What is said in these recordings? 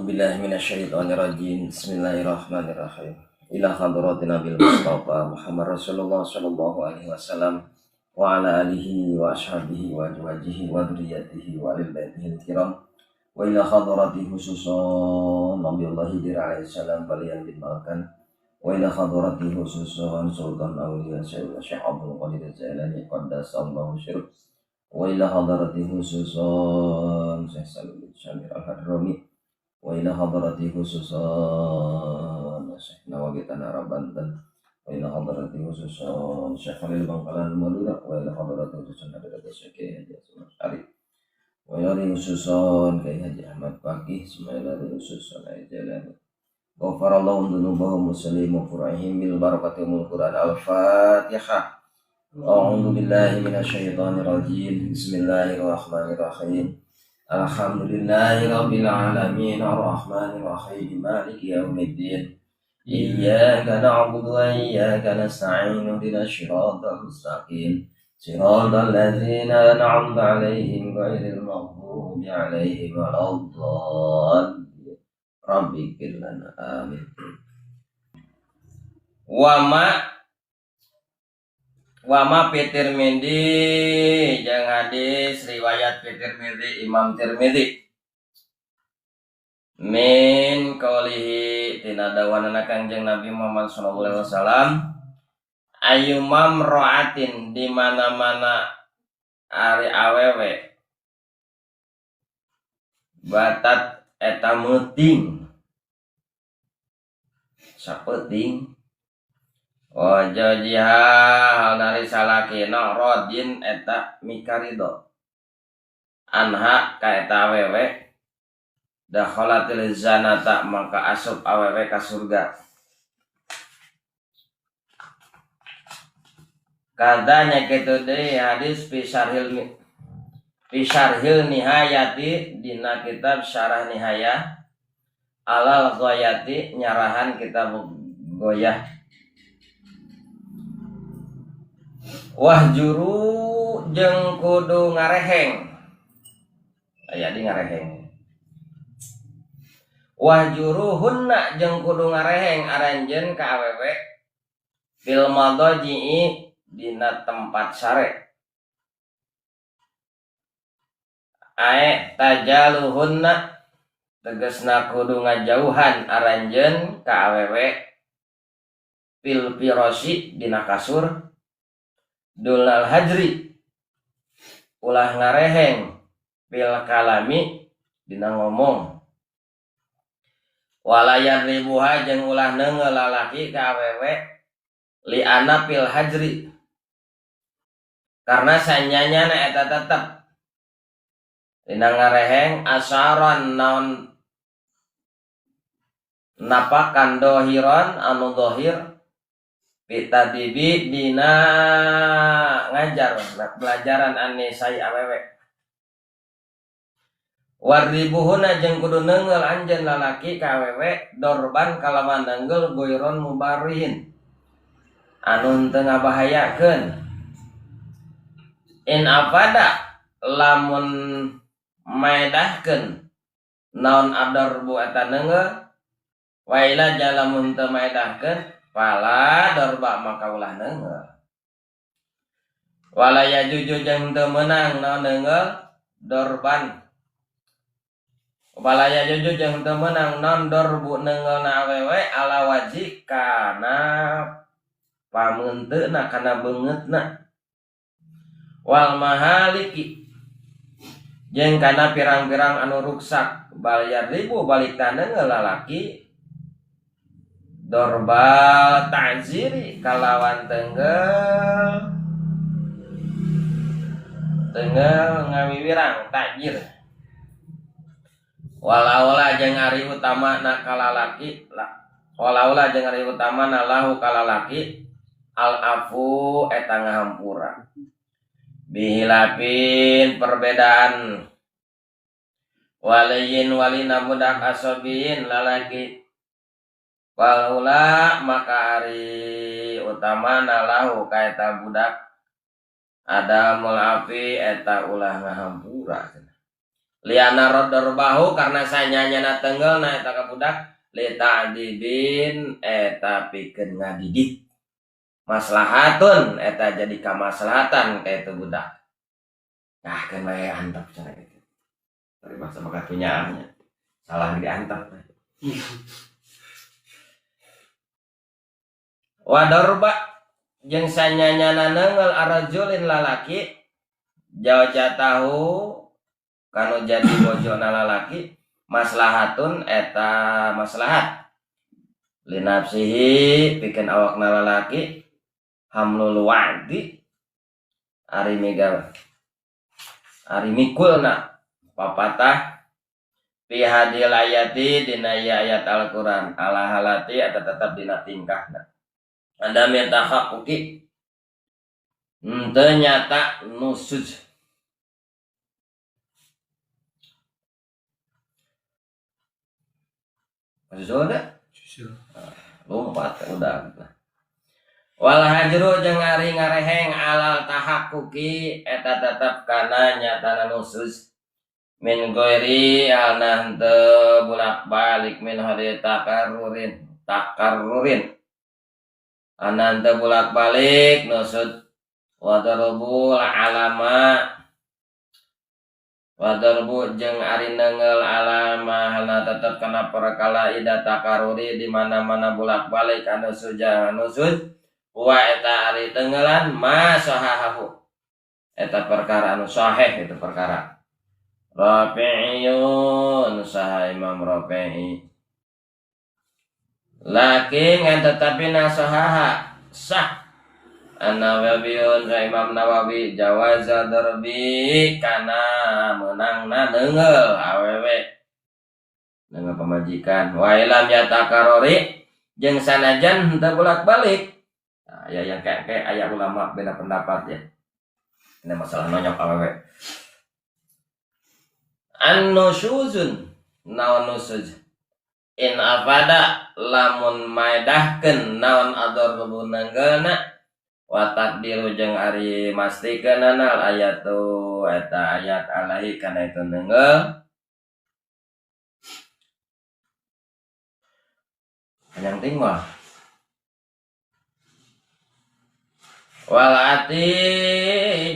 A'udzu billahi minasyaitonir rajim. Bismillahirrahmanirrahim. Ila hadratin Nabil Mustafa Muhammad Rasulullah sallallahu alaihi wasallam wa ala alihi wa ashabihi wa azwajihi wa dzurriyyatihi wa alil baitihil kiram. Wa ila hadrati khususan Nabiullah Khidir alaihi salam balian bin Malkan. Wa ila hadrati khususan Sultan Auliya Sayyidina Syekh Abdul Qadir Jailani qaddasallahu sirruh. Wa ila hadrati khususan Syekh Salim bin Syamir Al-Hadrami. Wa ila hadrati khususan Syekh Nawawi Tanara Banten. Wa ila hadrati khususan Syekh Khalil Bangkalan Madura. Wa ila hadrati khususan Hadrati Syekh Haji Hasan Syarif. Wa ila khususan Kyai Haji Ahmad Faqih. Semaila khususan Jailani. Ghafarallahu dzunubahum wa sallimu furahim bil barakati mul Quran. Al-Fatihah. A'udzu billahi minasyaitonir rajim. Bismillahirrahmanirrahim. Alhamdulillahi rabbil alamin arrahmanir rahim maliki yaumiddin. Iyyaka na'budu wa iyyaka nasta'in ihdinas siratal mustaqim. Siratal ladzina an'amta 'alaihim ghairil maghdubi 'alaihim waladdallin. Rabbi ighfir lana amin. Wama fi Tirmidzi jeung hadis riwayat fi Tirmidzi Imam Tirmidzi min qaulihi tina dawanana Kangjeng Nabi Muhammad sallallahu alaihi wasallam ayyumam ra'atin di mana-mana ari awewe batat eta meuting sapeuting wajajiha nari salakina rodin eta mikarido anha ka eta awewe dakhalatil zanata maka asup awewe ka surga. Kadanya kitu deui hadis fi syarhil nihayati dina kitab syarah nihayah alal ghayati nyarahan kitab goyah. Wahjuru jeung kudu ngareheng. Aya di ngareheng. Wahjuruhunna jeung kudu ngareheng aranjeun ka awewe fil madaji'i dina tempat sare. Ae tajaluhunna tegasna kudu ngajauhan aranjeun ka awewe fil firasy dina kasur. Dulal hajri ulah ngareheng bil kalami dina ngomong walayan ribuha jeung ulah neungeul lalaki ka awewe li ana fil hajri karena sanyanyana eta tetep dina ngareheng asaran naon napakan dohiron anu dohir pitadibi dina ngajar pelajaran anisai awewe warribuhuna jeung kudu neungeul anjeun lalaki ka awewe dorban kalawan neungeul goiron mubarihin anu teu ngabahayakeun in afada lamun maedahkeun naon adarbu eta neungeul waila jalamun teu maedahkeun pala dorba maka ulah neungeul wala yajuju jeung teu meunang naon neungeul dorban wala yajuju jeung teu meunang naon dorbu neungeulna awewe ala waji kana pameunteuna kana beungeutna wal mahaliki jeung kana pirang-pirang anu ruksak bal yadribu balik neungeul lalaki dorba ta'ziri kalawan tenggel tenggel ngawiwirang takjir walaula jeung ari utama na kalalaki walaula jeung ari utama na lahu kalalaki al afu eta ngahampura bihilafin perbedaan waliyin walina budak asobiin lalaki walaula maka ari utama lahu ka eta budak ada mulafi eta ulah ngahampura. Liana rodorbahu karena sanyanyana tenggelna eta ka budak li ta'dibin eta pikeun ngadidik. Maslahatun eta jadi kamaslahatan ka itu budak. Nah keun bae antep cenah kitu. Dari bahasa bakatunya salah diantep. Wadorba jeung sanyanyana neunggeul arajulin lalaki jaujatahu kanu jadi bojona lalaki maslahatun eta maslahat linafsihi pikeun awakna lalaki hamlul wa'di ari migal ari mikulna papatah fi hadil ayati dina ayat Al-Qur'an ala halati eta tetep dina tingkahna ada minta hakuki ternyata nusuj susul enggak? Susul. Lompat udah. Wal hajru jeung ari ngareheng alal tahakkuki eta tetep kana nyatana nusus min ghairi alna henteu bolak-balik min hari takarrurin takarrurin ana henteu bolak-balik nusud wa darbul alama wa darbu jeung ari neunggeul alama halna tetep kana perkara ida takaruri di mana-mana bolak-balik anu suja nusud wa eta ari tenggelan ma sahahahu eta perkara anu sahih itu perkara Rafi'iyun saha Imam Rafi'i lakin ngan tetapi nasahaha sah An-Nawawiyun sa Imam Nawawi jawaza darbi kana meunangna neunggeul awewe neunggeul pamajikan wa ilam yatakarori jeung sanajan henteu bolak-balik. Nah, ya yang kayak aya ulama beda pendapat ya. Ini masalah nonyok awewe. An-nusyuzun naon nusuz in afada lamun maedahkeun naon adarbu neunggeulna wa taqdiru jeung ari mastikeunana ayatu eta ayat alaihi kana itu neunggeul yang penting mah walati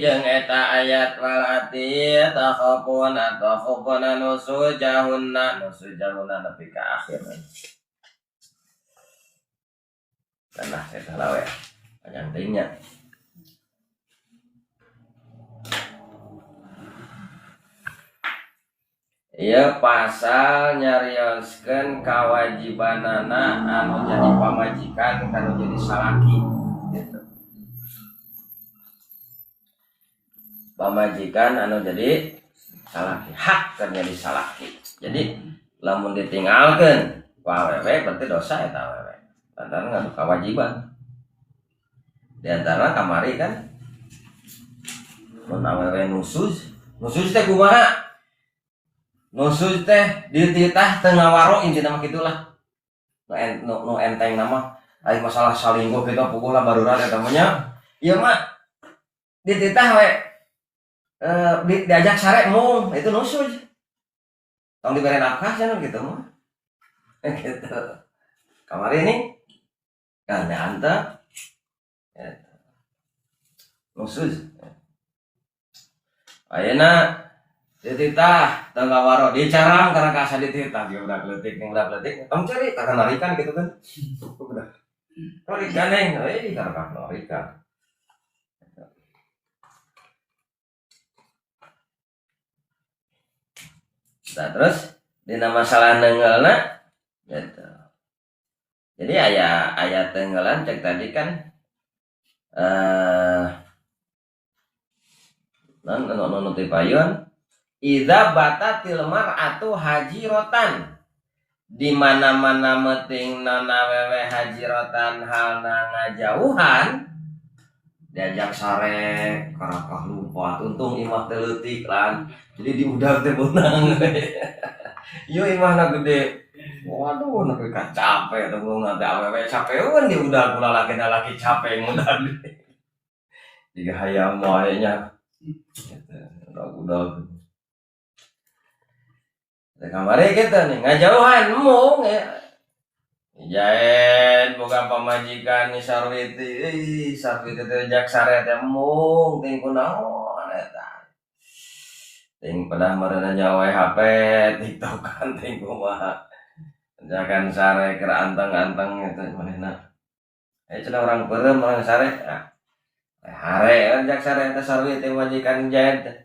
jeung eta ayat walati takhafuna takhafuna nusujahunna nusujahunna nepi ka akhir. Nah, eta lawe panjang teuing. Ieu pasal nyarioskeun kawajibanana anu jadi pamajikan kanu jadi salaki gitu. Pamajikan anu jadi salaki, hak kan jadi salaki. Jadi lamun ditinggalkeun ku awewe berarti dosa eta awewe. Lantaran ngadu kewajiban. Di antara kamari kan mun awewe nusuz, nusuz teh kumaha? Nusuz teh dititah teu ngawaro intina mah kitulah. Nu enteng nama ai masalah salingkuh kita puguh lah barurat eta mah nya. Ieu mah dititah we diajak sare mung itu nusuz. Tong dibere nafkah cenah gitu mah. Gitu. Kamari nih kan anta nusuz. Ayeuna dititah teu ngawaro dicarang karena kasa dititah dia udah leutik ning udah leutik tong cari karena narikan gitu kan. Udah. Narikan neng, euy karena narikan. Nah, terus dina masalah neunggeulna gitu. Jadi aya tenggelan cek tadi kan non non ti payun idza batatil mar'atu hajirotan di mana-mana meting nana wewe hajirotan halna ngajauhan diajak sare karakah lumpat untung imah teh leutik lan jadi diudag teh beunang. Ieu imahna gede. Waduh, nepi ka capek teh beunang teh awewe capeun diudag kula laki-laki capek ngudag. Diga hayam wae nya. Gitu, udag-udag. Kamari kita nih ngajauhan mung ya. Jaen boga pamajikan Sarwiti, Sarwiti teh jak sare teh mung ting kunaon eta. Ting pedah meureunna nyawa HP, TikTokan ting kumaha. Jangan sare keur anteng-anteng eta manehna. Cenah urang peureum urang sare. Ah. Hare jak sare teh Sarwiti majikan Jaen teh.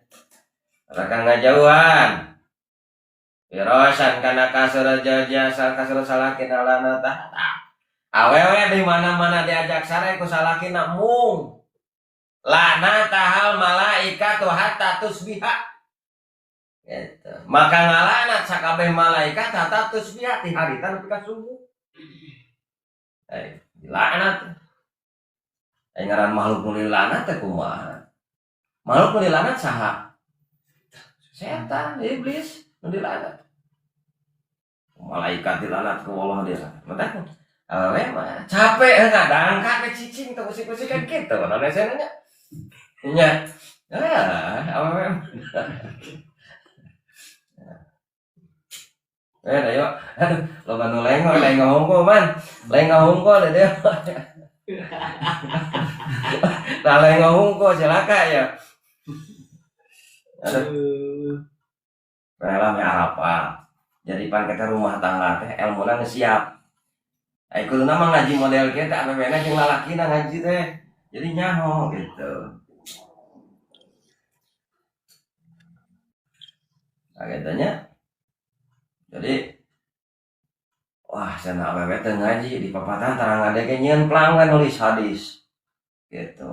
Raka ngajauhan. Pirosan kana kasur jasa kasur salaki nalana tah. Awewe di mana-mana diajak sare ku salakina mung. Lana tahal malaikatu hatta tusbiha. Gitu. Maka ngalanat sakabeh malaikat hatta tusbiha ti harita nepi ka subuh. Dilaknat. Ngaran makhluk nu dilaknat teh kumaha? Makhluk nu dilaknat saha? Setan, iblis. Dilaknat. Malaikat dilaknat ku Allah dia. Mata awewe mah capek ngadangkak ke cicing teu usik-usik kan kitu naon esena nya. Nya. Ah, awewe. Ayo. Aduh, loba nu lengo, lengo hungkul man. Lengo hungkul deh dia. Nah, lengo hungkul cilaka ya. Aduh. Rela me Arafah. Jadi pan kita rumah tangga teh elmuna geus siap. Ai kuduna mah ngaji model kieu teh awewena jeung lalakina ngaji teh. Jadi nyaho gitu. Nah, gitu nya. Jadi wah cenah awewe teh ngaji di papatan tarang ngadege nyieun plang we nulis hadis. Gitu.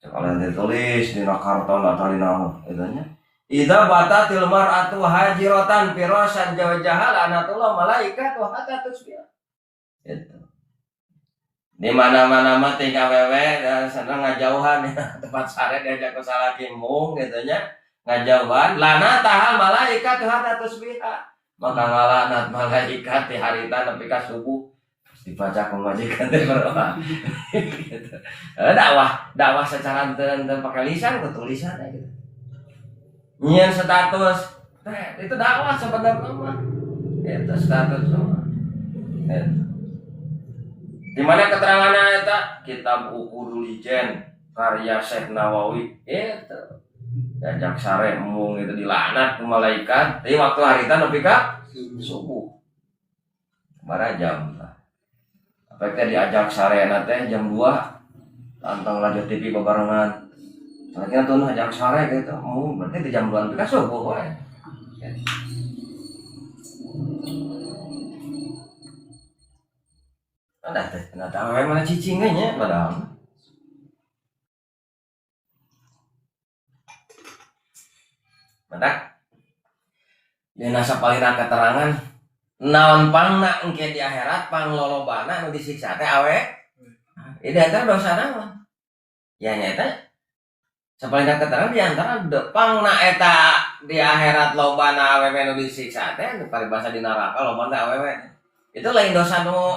Cek kalian ditulis dina karton atau dina naon gitu nya. Idza batatil mar'atu hajiratan firasan jawjaha lanatullah malaikatu hatta tusbiha. Gitu. Di mana-mana mah ting awewe seneng ngajauhan ya, tempat sare diajak ku salaki mung gitu nya. Ngajauhan lanatahal malaikatu hatta tusbiha. Maka ngalanat malaikat di harita nepi ka subuh dibaca ku majikan teh berdoa. Gitu. Dakwah secara henteu pakai lisan ku tulisan gitu. Nyian status, nah, itu dakwah sebenarnya mah. Itu status mah. Itu. Di mana keterangannya eta? Kitab Uqudul Lijen karya Syekh Nawawi. Itu. Diajak sare embung itu dilaknat ku malaikat. Tapi waktu harita nepi ka subuh. Sabaraha jam tah. Apa teh diajak sarena teh jam 2 tantang lanjut TV babarengan. Soalnya tuh ajak sare gitu, oh, berarti di jam 2 nepi ka subuh we. Ada teh, nah tahu mana cicing nya padahal. Matak dina sapalina keterangan naon pangna engke di akhirat panglolobana nu disiksa teh awe. Ieu eta dosa naon? Ya nyata sapalina keterangan di antara pangna eta di akhirat lobana awewe nu disiksa teh nu paribasa di neraka lobana awewe. Itu lain dosa nu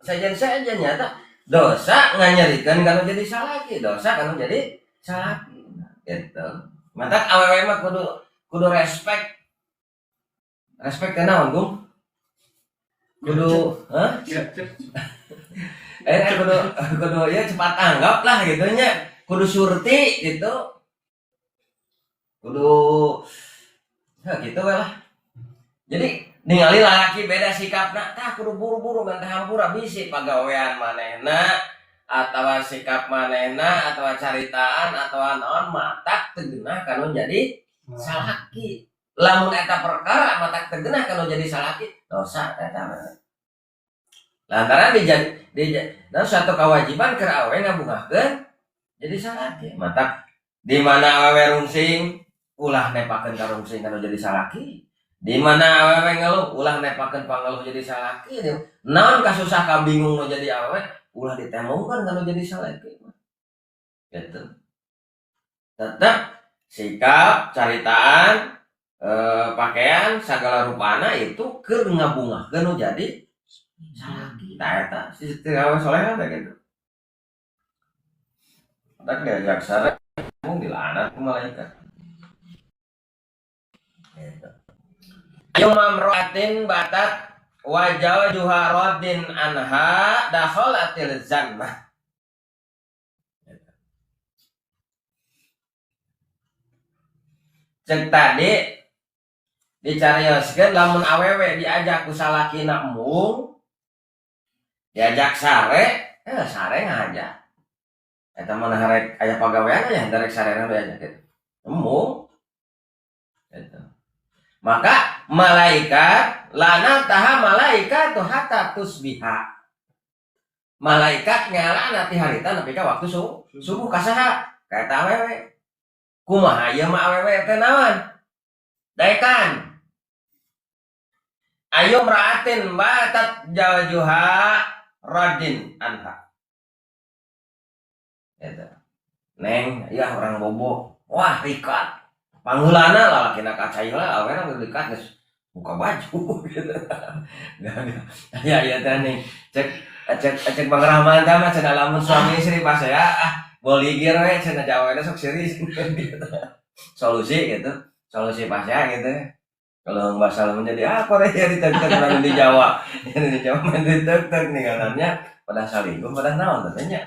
sejen-sejen nyata dosa nganyerikeun kana jadi salaki, dosa kana jadi salaki gitu. Matak awewe mah kudu respect. Respect teh naon, Gung? Kudu, hah? Kudu ya cepat tanggap lah gitu nya. Kudu surti gitu. Kudu ya gitu we lah. Jadi ningali lalaki beda sikapna, tah kudu buru-buru manteh hampura bisi pagawean manehna atawa sikap manehna atawa caritaan atawa naon matak teu geunah kanu jadi salaki. Lamun eta perkara matak teu geunah kanu jadi salaki, dosa eta mah. Lantaran dan suatu kewajiban keur awewe ngabungahkeun jadi salaki. Matak di mana awewe rungsing ulah nepakeun ka rungsing kanu jadi salaki. Di mana awewe ngeluh ulah nepakeun pangeluh jadi salaki. Naon kasusah kabingung nu jadi awewe ulah ditembongkeun kanu jadi salaki. Gitu. Tetep sikap, caritaan, pakaian segala rupana itu keur ngabungahkeun nu jadi salaki. Tah eta si awewe soleha teh gitu. Tak diajak sare mung dilaknat ku malaikat. Gitu. Ayyuma imra'atin batat wa zawjuha radin anha dakhalatil jannah. Cek tadi dicarioskeun lamun awewe diajak ku salakina embung, diajak sare, sare ngajak. Eta mah rek aya pagawean aya rek sarena diajak gitu. Embung. Gitu. Maka malaikat lanataha malaikat tuh hatta tusbiha. Malaikat ngalana ti harita nepi ka waktu subuh kasaha? Ka eta awewe. Kumaha ieu mah awewe teh naon? Daekan. Ayo mra'atin batat jaujuha radin anha. Eta. Neng, ya orang bobo. Wah, rikat. Panggulana lalakina ka cai lah, awena rikat geus buka baju gitu. Ya ya teh nih. Cek cek cek Bang Rahman teh mah cenah lamun suami istri pas ya ah boligir we cenah jawabna sok serius gitu. Solusi gitu. Solusi pas ya gitu. Kalau bahasa menjadi ah Korea ditek-tek orang di Jawa. Di Jawa main ditek-tek nih katanya pada salingkuh pada naon katanya.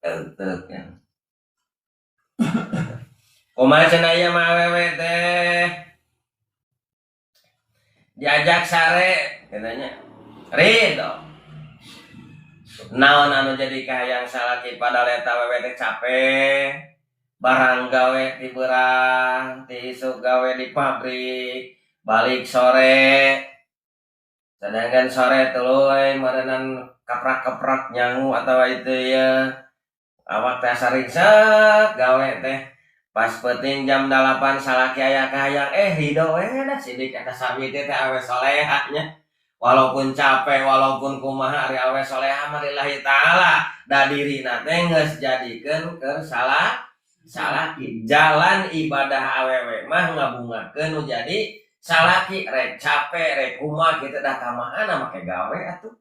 Tek ya. Kumaha cenah ieu mah awewe teh diajak sare katanya ridho. Naon anu jadi kahayang salaki pada eta awewe teh capek barang gawe di berang, ti isuk gawe di pabrik, balik sore. Sedangkan sore tuluy meureunan kaprak-kaprak nyangu atawa itu ya awak teh asa ringsek gawe teh. Pas penting jam 8 salaki aya kahayang ridho we dah sidik eta sami teh awe soleha nya. Walaupun capek, walaupun kumaha ari awe soleha mah lillahi taala da dirina teh geus jadikeun keur salah salaki. Jalan ibadah awewe mah ngabungakeun nu jadi salaki rek capek rek kumaha kitu dah tamahana make gawe atuh.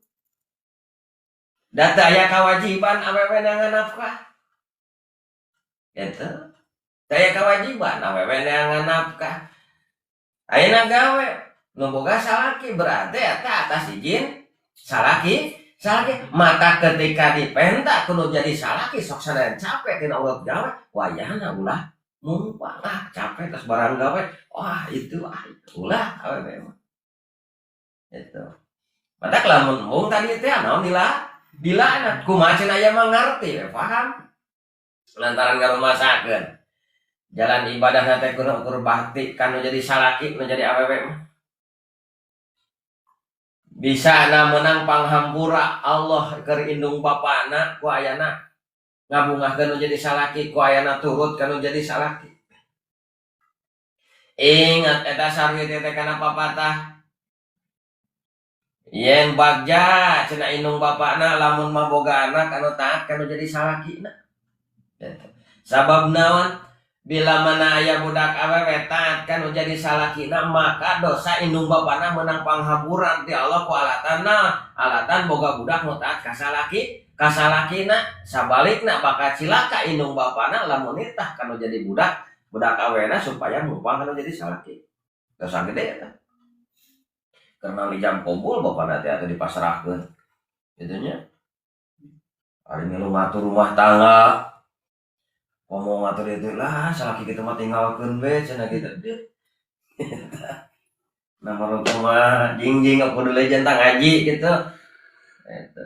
Da teu aya kewajiban awewe neangan nafkah. Gitu. Teu aya kewajiban awewe neangan nafkah. Ayeuna gawe nu boga salaki berarti eta atas izin salaki. Salaki mata ketika dipenta kudu jadi salaki sok sanajan capek tina ulah gawe wayahna ulah mumpang ah capek terus barang gawe wah itu ah itu ulah awewe mah itu mata lamun embung tadi teh naon dilaknat kumaha cenah aya mah ngarti we paham lantaran ngarumasakeun jalan ibadah teh kudu ukur bakti kanu jadi salaki nu jadi awewe mah bisa na menang panghampura Allah keur indung bapana ku ayana ngabungahkeun nu jadi salaki ku ayana turut kanu jadi salaki. Ingat eta sarwi teh kana papatah yen bagja cenah indung bapana lamun mah boga anak anu taat kanu jadi salakina. Sabab naon? Bila mana aya budak awewe taat kanu jadi salakina maka dosa indung bapana menang panghapuran ti Allah ku alatanna alatan boga budak nu taat ka salaki kasalakina sabalikna bakal cilaka indung bapana lamun nitah kanu jadi budak budak awena supaya mumpang kanu jadi salaki dosa gede eta karena di jam kumpul bapana teh atuh dipasrahkeun kitu nya ari milu ngatur rumah tangga ngomong ngatur itu lah salaki kitu mah tinggalkeun we cenah kitu. Nah maruku mah jingjing kudu legend tang ngaji gitu. Eta.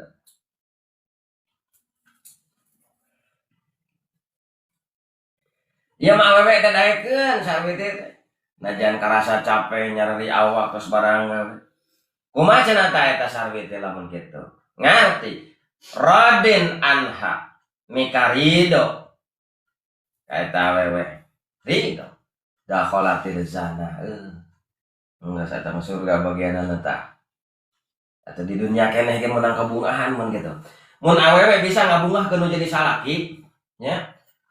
Ieu mah awewe teh daekeun sarwi teh. Najan karasa capek nyareri awak terus barang. Kumaha cenah ta eta sarwi teh lamun kitu? Ngarti. Radin anha mikarido. Eta awewe ridho dakhalatil jannah enggak saya tahu surga bagianana tah atau di dunia keneh ge menang kabungahan mun gitu mun awewe bisa ngabungahkeun nu jadi salaki nya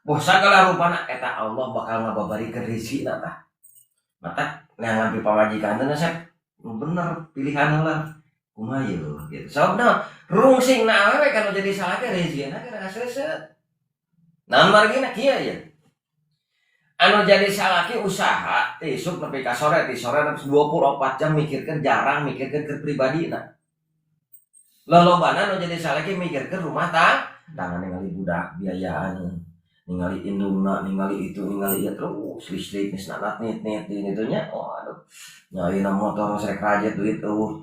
boh sagala rupana eta Allah bakal ngababarikeun rezekina tah mata neangan pamajikan teh sep bener pilihan lah kumaha ieu gitu sababna rungsingna awewe kana jadi salaki rezekina kana kaseuseut. Naon margina kieu ya. Anu jadi salaki usaha ti isuk nepi ka sore, ti sore nepi 24 jam mikirkeun, jarang mikirkeun keur pribadina. Lolobana anu jadi salaki mikirkeun rumah tangga, ningali budak biayaan, ningali indungna, ningali itu, ningali ieu, terus listrik geus nanat nit nit di ditu nya. Oh aduh, nyalina motor rek rajet duit eueuh.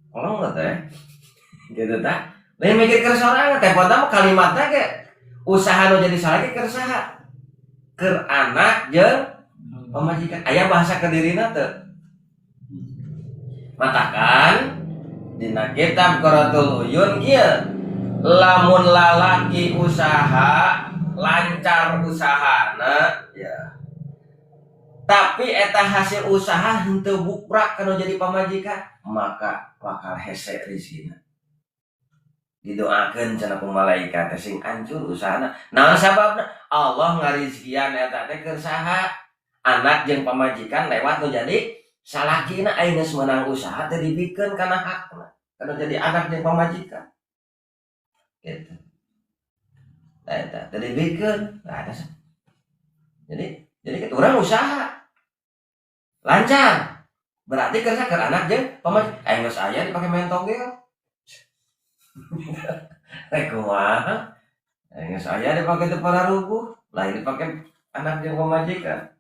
Kolong teh. Gitu tah. Lain mikir keur sorangan teh mah kalimatna ge usaha nu jadi salaki keur saha? Keur anak jeung pamajikan. Aya bahasa ke dirina teu? Matakan dina kitab Quratul Uyun kieu, lamun lalaki usaha lancar usahana ya, tapi eta hasil usaha henteu bukrak kana jadi pamajikan, maka bakal hese rezekina. Didoakeun cenah ku malaikat teh sing hancur usahana. Naon sababna? Allah ngarizkian eta teh keur saha? Anak jeung pamajikan lewat nu jadi salakina. Aya geus meunang usaha teh dibikeun kana hakna kana jadi anak jeung pamajikan. Gitu. Nah eta teh dibikeun. Nah eta. Jadi kita urang usaha lancar berarti kerja keur anak jeung pamajikan. Aya geus aya dipake main togel. Rek kumaha? Geus aya dipake teu pararuguh, lain dipake anak jeung pamajikan.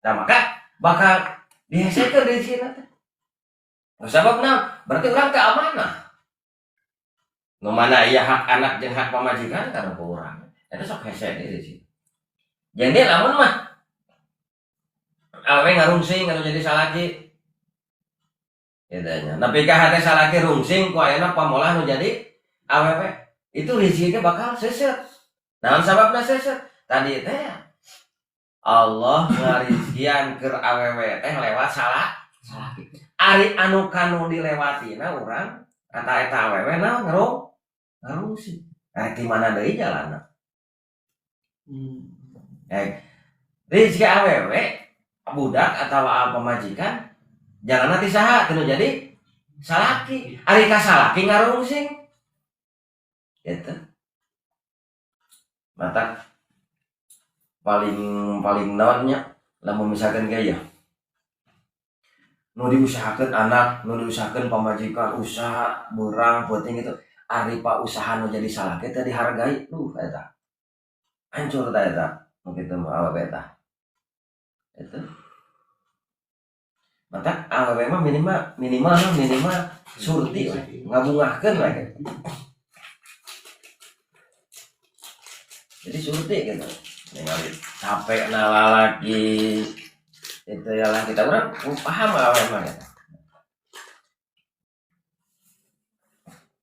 Nah maka bakal dihesekeun di sini teh. Sababna berarti urang teh amanah. Nu mana ieu hak anak jeung hak pamajikan kana ku urang. Eta sok hese di sini. Jadi lamun mah awewe ngarungsing anu jadi salaki. Gitu nya. Nepi ka hate salaki rungsing ku ayeuna pamolah nu jadi awewe, itu rezeki bakal seset. Naon sababna seset? Tadi teh Allah ngarizkian keur awewe teh lewat salah salaki. Ari anu kanu dilewatina urang kata eta awewe naon ngarungsing. Nah, di mana deui jalanna? Rezeki awewe budak atau pamajikan jalanna ti saha? Teu jadi salaki. Ari ka salaki ngarungsing. Gitu. Mata paling paling naonnya lamun misalkan kayak ya nu diusahakeun anak, nu diusahakeun pamajikan, usaha beurang penting itu. Ari pak usaha nu jadi salaki teh dihargai, duh eta. Hancur tah eta. Nu kitu mah awewe tah. Itu. Mata awewe mah minimal minimal minimal surti lah, ngabungahkeun lah gitu. Jadi surti gitu. Ningali capek na lalaki itu ya lah kita orang paham awewe mah gitu.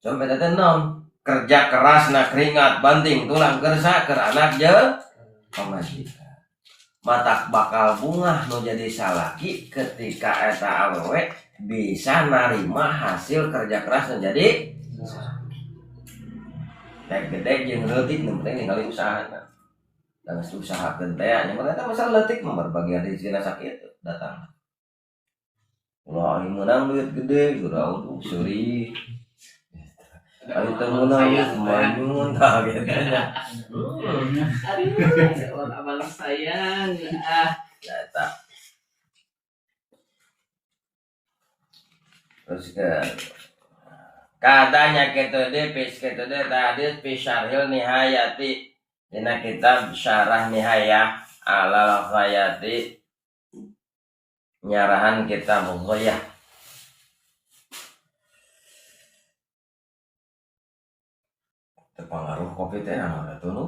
Sampai teh nom kerja keras na keringat banting tulang kersa keur anak jeung pamajikan. Matak bakal bungah nu jadi salaki ketika eta awewe bisa narima hasil kerja keras nu jadi rek gede jeung leutik nu penting ningali usahana. Da geus usahakeun teh nya mah eta masalah leutik mah bagian rezekina sakitu datang. Ulah aing meunang duit gede geura seuri. Aing teu meunang duit manyun tah kitu nya. Aduh, ya Allah, abang sayang. Ah. Ya eta. Terus ke katanya kitu deui pis kitu deui tadi fi syarhil nihayati dina kitab syarah nihayah alal ghayati nyarahan kitab ghayah. Terpengaruh kopi teh anu atuh nu.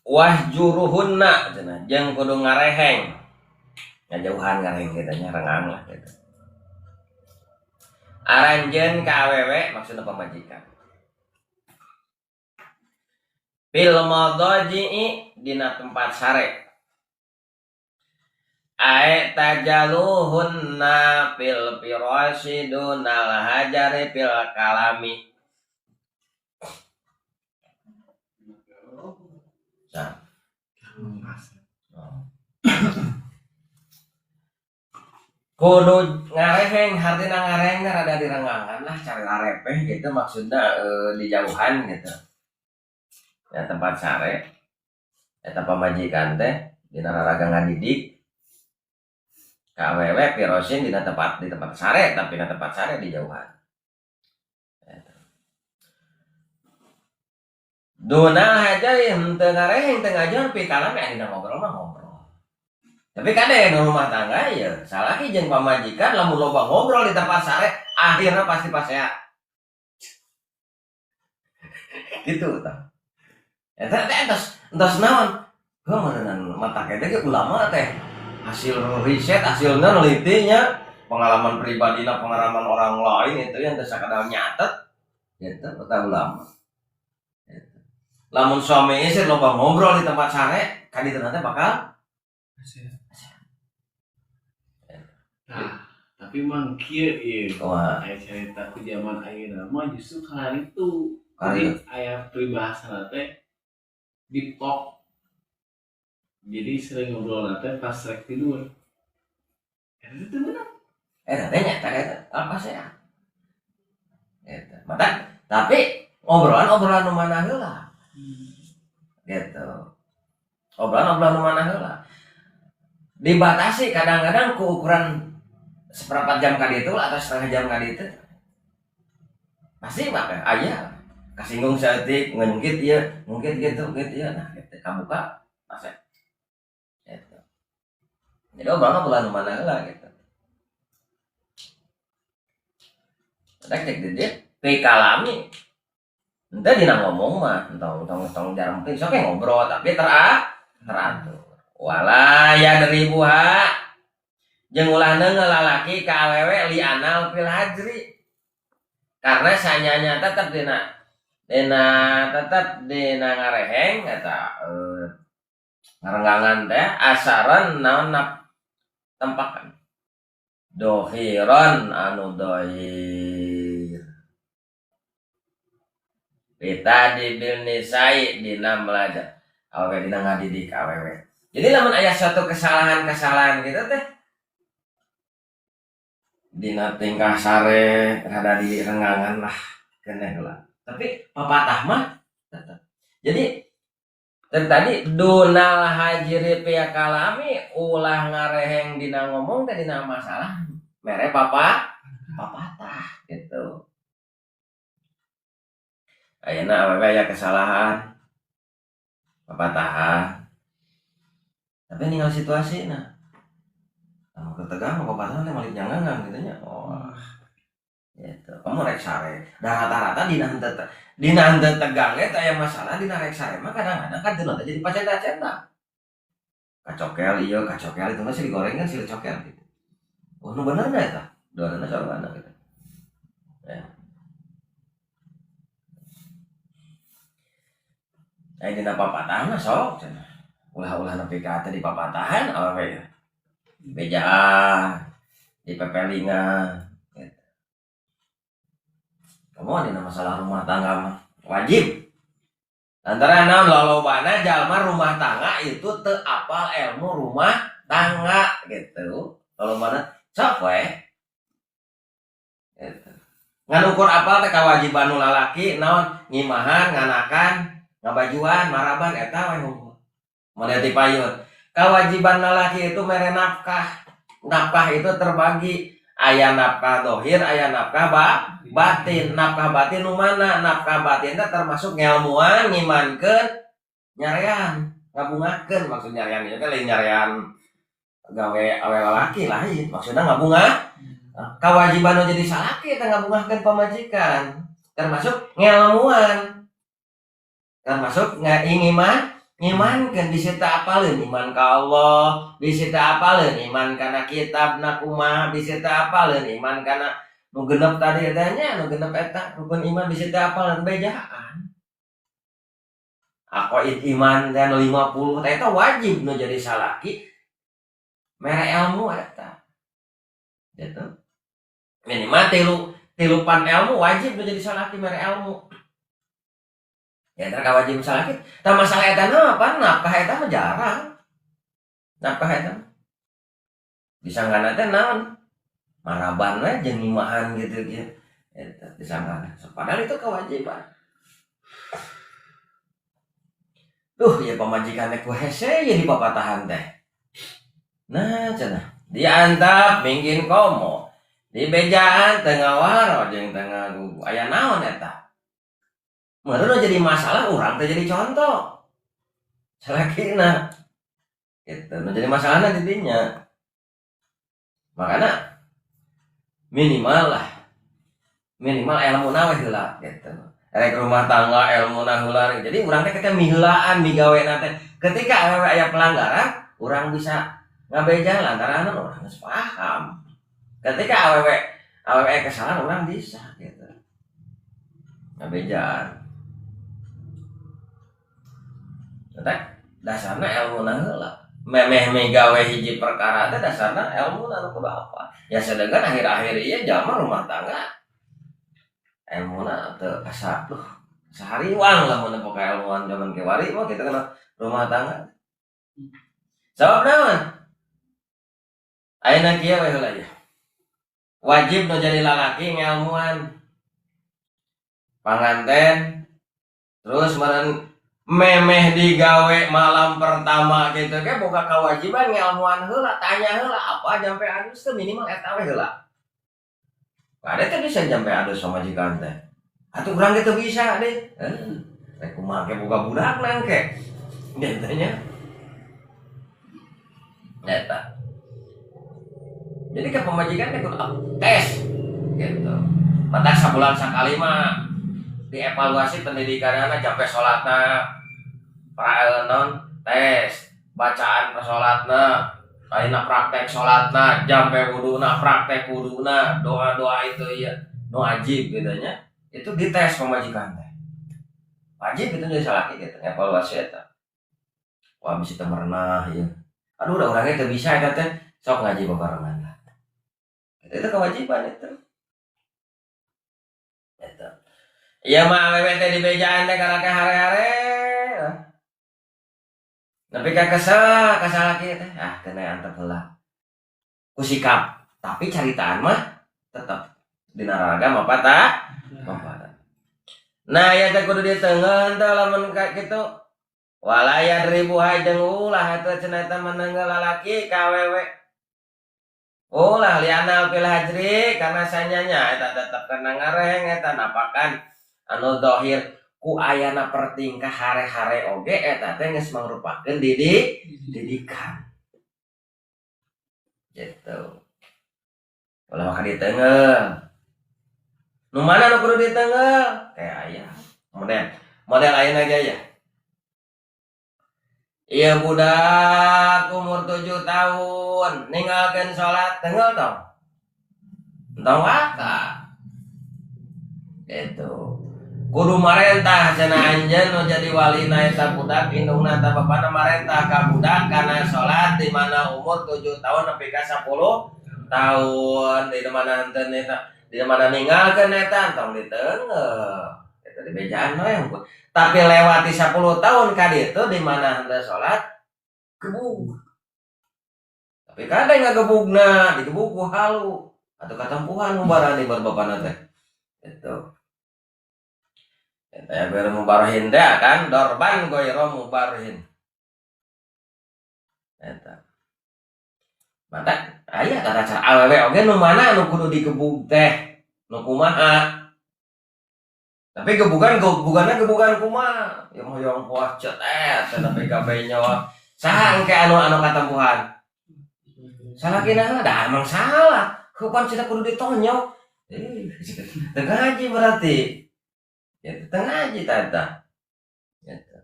Wahjuruhunna cenah jeung kudu ngareheng. Ngajauhan ngareheng kitu nya rengang lah kitu. Aranjeun ka awewe maksudna pamajikan. Fil madaji'i dina tempat sare. Ae tajaluhunna fil firasy dunal hajari fil kalami. Nah. Kudu ngareheng, hartina ngareheng rada direnggangan lah, cari arepeh gitu maksudnya, dijauhan gitu. Ya tempat sare. Eta pamajikan teh dina raraga ngadidik ka awewe pirosin dina tempat, di tempat sare, tapi dina tempat sare dijauhan. Eta. Duna aja henteu ngareheng teu ngajahan pikalami dina ngobrol mah ngobrol. Tapi kade nu rumah tangga ya salaki jeung pamajikan lamun loba ngobrol di tempat sare akhirnya pasti pasea. Gitu tah. Eta teh entos naon? Heuh meureunnan mata teh ge ulama teh. Hasil riset, hasilna nelitinya, pengalaman pribadina, pengalaman orang lain itu yang teu sakadar nyatet gitu kata ulama. Gitu. Lamun suami istri loba ngobrol di tempat sare, ka ditu teh bakal Nah, tapi mang kieu ieu. Kumaha? Aya carita ku zaman ayeuna mah justru kararitu. Kararitu. Jadi aya peribahasa teh deep talk. Jadi sering ngobrol teh pas rek tidur. Eta teh bener. Eta teh nyata eta apa sih? Eta. Mata tapi obrolan-obrolan nu mana heula. Gitu. Obrolan-obrolan nu mana heula. Dibatasi kadang-kadang ku ukuran seperempat jam kali itu atau setengah jam kali itu. Pasti mah aya kasinggung saeutik ngungkit ieu, ngungkit gitu, ngungkit ieu. Nah, gitu kabuka pasti. Gitu. Jadi obrolan-obrolan nu mana heula gitu. Rek cek di dieu pikalami. Henteu dina ngomong mah, entong entong entong jarang penting sok ngobrol tapi teratur. Wala yadribuha jeung ulah neungeul lalaki ka awewe li anal fil hajri. Karena sanyanya tetep dina tetep dina ngareheng eta ngarenggangan teh asaran naon tempakan. Dohiron anu dohir. Kita dibil nisai dina melajar. Awewe dina ngadidik awewe. Jadi lamun aya suatu kesalahan-kesalahan gitu teh dina tingkah sare rada di renggangan lah keneh lah. Tapi papatah mah tetep. Jadi dari tadi dunal hajiri pia kalami ulah ngareheng dina ngomong teh dina masalah mere papatah gitu. Ayeuna awewe aya kesalahan papatahan. Tapi ninggal situasi nah. Nah, ketegang papatahan teh malik nyangangan gitu nya. Oh. Gitu. Kamu rek sare. Da rata-rata dina henteu tegang eta aya masalah dina rek sare mah kadang-kadang kan teu jadi pacenta-centa. Kacokel ieu, kacokel itu mah sih digoreng kan sih cokel gitu. Oh, nu bener na eta? Doanana soalna gitu. Ya. Aya dina papatahan mah sok cenah. Ulah-ulah nepi ka teh di papatahan awewe. Bejaan, di pepelingan gitu. Kamu dina masalah rumah tangga mah wajib. Antara naon lolobana jalma rumah tangga itu teu apal ilmu rumah tangga gitu. Lolobana sok we. Gitu. Ngan ukur apal teh kawajiban nu lalaki naon ngimahan, nganakan, ngabajuan, maraban eta we hungkul. Model ti payun. Kewajiban lalaki itu mere nafkah. Nafkah itu terbagi. Aya nafkah dohir, aya nafkah batin. Nafkah batin nu mana? Nafkah batin teh termasuk ngelmuan, ngimankeun, nyarean, ngabungakeun. Maksud nyarean itu teh lain nyarean gawe awe lalaki lain. Maksudna ngabunga. Kewajiban nu jadi salaki teh ngabungakeun pamajikan. Termasuk ngelmuan. Termasuk ngiman, ngimankeun bisi teu apaleun iman ka Allah, bisi teu apaleun iman kana kitab na kumaha, bisi teu apaleun iman kana nu genep tadi eta nya, nu genep eta rukun iman bisi teu apaleun bejaan. Aqaid iman dan 50 teh eta wajib nu jadi salaki mere ilmu eta. Gitu. Minimal tilupan ilmu wajib nu jadi salaki mere ilmu. Ya antara wajib salaki. Tah masalah eta mah apa? Nafkah eta mah jarang. Nafkah eta. Disangkana teh naon? Maraban we jeung ngimahan gitu kieu. Eta disangka. Padahal itu kewajiban. Duh, ya pamajikan teh ku hese ya di papatahan teh. Nah, cenah diantap mingkin komo. Di bejaan teu ngawaro jeung teu ngagugu. Aya naon eta? Meureun jadi masalah urang teh jadi contoh. Salakina. Gitu, nu jadi masalahna di dinya. Makana minimal lah. Minimal ilmuna we heula gitu. Rek rumah tangga ilmuna heula. Jadi urang teh ketika miheulaan migawena teh ketika awewe aya pelanggaran, urang bisa ngabeja lantaran urang geus paham. Ketika awewe kesalahan urang bisa gitu. Ngabejaan. Teh dasarna ilmuna heula. Memeh migawe hiji perkara teh dasarna ilmuna nu kudu apa. Ya sedangkan akhir-akhir ieu jalma rumah tangga ilmuna teu asa duh sahariwang lah mun boga ilmuan zaman kiwari mah kitu kana rumah tangga. Sabab naon? Ayeuna kieu we heula ya. Wajib nu jadi lalaki ngelmuan. Panganten terus meureun memeh digawe malam pertama gitu ke boga kewajiban ngelmuan heula, tanya heula apa jampe adus teh minimal eta we heula. Ada teh bisa jampe adus sama majikan teh. Atuh urang ge teu bisa deh. Rek kumaha ge boga budak nangke. Gitu nya. Eta. Jadi ke pamajikan teh kudu tes gitu. Matak sabulan sakali mah dievaluasi pendidikanna jampe salatna non tes bacaan salatna ayeuna praktek salatna jampe wuduna praktek wuduna doa-doa itu ya nu wajib gitu nya itu dites pamajikan teh wajib itu jadi salaki gitu evaluasi eta wah bisa teu merenah ya aduh udah orangnya teu bisa eta teh sok ngaji babarengan lah itu kewajiban itu eta ieu mah awewe teh dibejaan teh karena hare-hare tapi ka kesel ka salaki teh ah kena antep heula ku sikap tapi caritaan mah tetep dina raga mah patah mah. Nah ya teh kudu diteungeun teh lamun ka kitu wala yadribu jeung ulah eta cenah eta meneunggeul lalaki ka awewe ulah lianal fil hajri karena sanyanya eta tetep kena ngareng eta napakan anu dohir ku ayana pertingkah hare-hare oge eta teh geus mangrupakeun didikan gitu. Ulah maka diteungeul. Nu mana nu kudu diteungeul? Kayak aya. Model ayeuna ge aya. Ieu budak umur 7 tahun ninggalkeun salat teunggeul tong. Entong waka. Gitu. Kudu marentah cenah anjeun nu jadi walina eta budak indungna eta bapana marentah ka budak kana salat di mana umur 7 tahun nepi ka 10 tahun di mana henteu eta di mana ninggalkeun eta tong diteunggeul eta dibejaan we hungkul. Tapi lewati 10 tahun ka ditu di mana henteu salat gebug. Tapi kadang ngagebugna digebug ku halu atau katempuhan mubarani bar bapana teh. Gitu. Eta biar mubarahin teh kan dorban goyro mubarahin. Eta. Mata aya tata cara awewe oge nu mana nu kudu digebug teh nu kumaha. Tapi gebugan gebuganna gebugan kumaha? Ya hoyong puas cetet tapi kabeh nyawa. Saha engke anu katempuhan? Salakina da emang salah. Hukum cenah kudu ditonyok. Teu ngaji berarti. Ya teu ngaji tata. Gitu.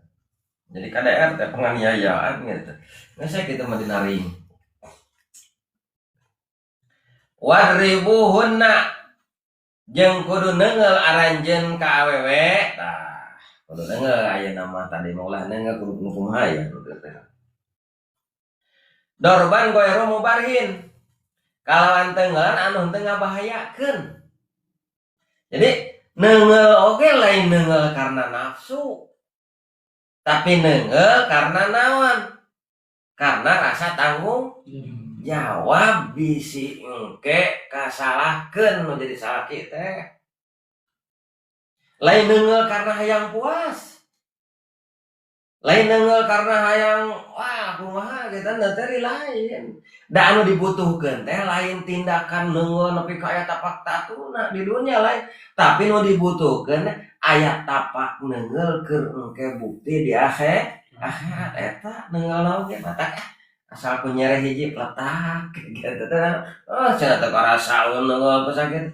Jadi KDR teh penganiayaan gitu. Nggak saya kita mah dinaring. Wadribuhunna jeung kudu neunggeul aranjeun ka awewe. Tah, kudu neunggeul ayeuna mah tadi mah ulah neunggeul kudu kumaha ya. Dorban goyro mubarhin. Kalawan teunggelan anu henteu ngabahayakeun. Jadi neunggeul oge lain neunggeul karena nafsu. Tapi neunggeul karena naon? Karena rasa tanggung Jawab bisi engke kasalahkeun nu jadi salaki teh. Lain neunggeul karena hayang puas. Lain neunggeul karena hayang wah kumaha kitu teh lain. Da anu dibutuhkeun teh lain tindakan neunggeul nepi ka aya tapak tatuna di dunia lain, tapi nu dibutuhkeun aya tapak neunggeul keur engke bukti di akhirat eta neunggeul naon ge matak asal ku nyere hiji pletak gitu teh. Oh cenah teh karasaeun neunggeul pesakit.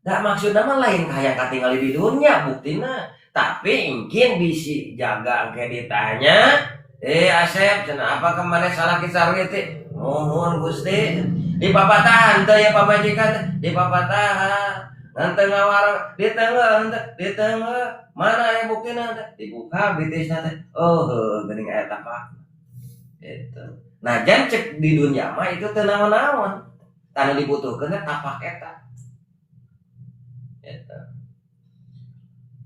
Da maksudna mah lain hayang katingali di dunia buktina. Tapi mungkin bisi jaga engke ditanya, Asep cenah apa kemana salah kisah teh? Nuhun Gusti. Di papatahan teh ya pamajikan di papatahan. Henteu ngawara di tengah henteu di tengah. Mana aya buktina teh? Dibuka bitisna teh. Oh heuh geuning aya tapak. Gitu. Nah, jan cek di dunia mah itu teu naon-naon. Tanu dibutuhkeun teh tapak eta. Gitu.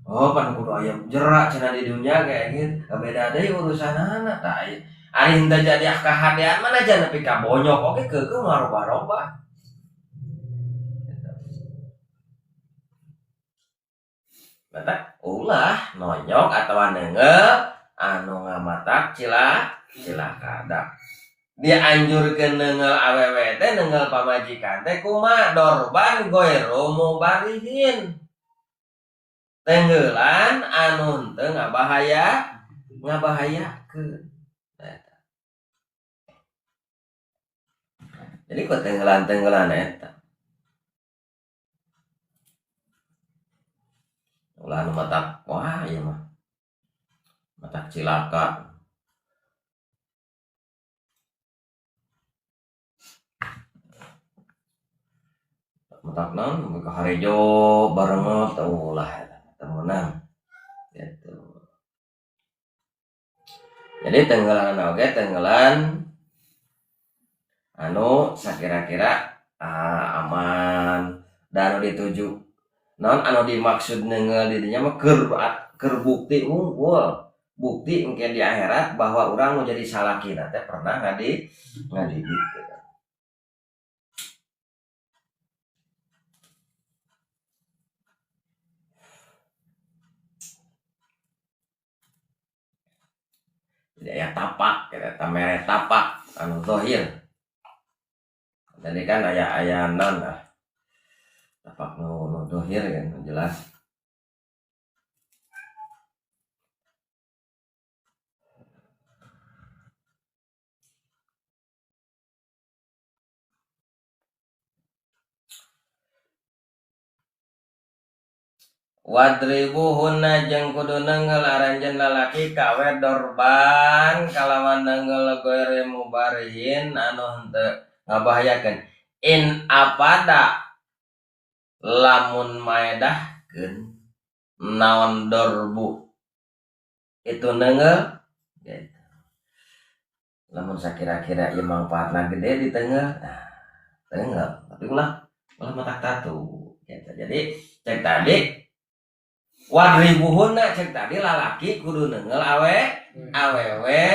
Oh, pan kudu aya jerak cenah di dunia kayak gitu. Beda deui urusanana tah. Ari henteu jadi kahadean mana aja nepi ka bonyok oge keukeuh ngaroba-roba. Gitu. Batak ulah nonyok atawa neunggeul anu ngamatak cilaka da. Dianjurkeun neunggeul awewe teh neunggeul pamajikan teh kumaha dorban goiru mubarihin. Tenggelan anu henteu ngabahayakeun. Jadi ku tenggelan-tenggelan eta. Ulah anu matak wah ieu mah. Matak cilaka. Matak naon ka harejo barengot ulah eta menang gitu. Jadi tenggelan oge tenggelan anu sakira-kira aman dan anu dituju. Naon anu dimaksud neunggeul di dinya mah keur bukti unggul. Bukti engke di akhirat bahwa urang nu jadi salakina teh pernah ngadidik gitu. Jadi aya tapak, eta mere tapak anu zahir. Jadi kan aya naon lah. Tapak nu zahir kan jelas. Wadribuhunna jeung kudu neunggeul aranjeun lalaki kawe dorban kalawan neunggeul goere mubarihin anu henteu ngabahayakeun. In apada lamun maedahkeun naon dorbu itu neunggeul gitu. Lamun sakira-kira ieu mangfaatna gede di tengah, nah tengah tapi ulah matak tatu gitu. Jadi cek tadi wadribuhunna cek tadi lalaki kudu neunggeul awewe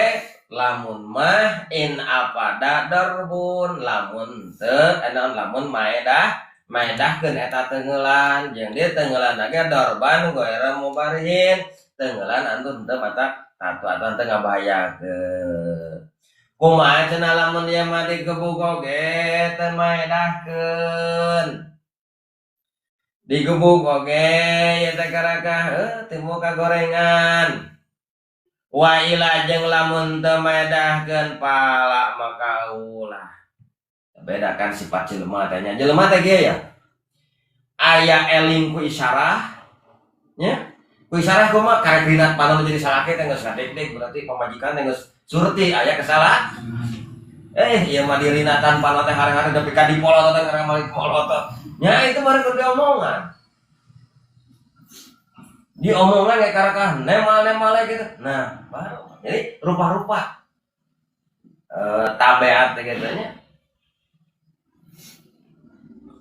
lamun mah in apada darbun lamun teu naon lamun maedahkeun eta teungeulan jeung dieu teungeulan ge dorban goera mubarihin teungeulan anu teu matak tatu atau teu ngabahayakeun. Kumaha cenah lamun ieu mah digebug oge teu maedahkeun. Digebuk oge ya teh karakah timbul kagorengan. Wa ila jeung lamun teu maedahkeun pala maka ulah. Beda kan sifat jelema teh nya. Jelema teh kieu ya. Aya eling ku isyarah nya. Ku isyarah kumaha karek rinat panon jadi salaki teh geus ngadeg-deg berarti pamajikan teh geus surti aya kesalah. Ieu mah dirinatan panon teh hari-hari nepi ka dipolot teh karek malik polot. Ya itu baru keur diomongan. Diomongan kayak karakah nemal-nemal gitu. Nah, baru. Jadi rupa-rupa tabeat gitu nya.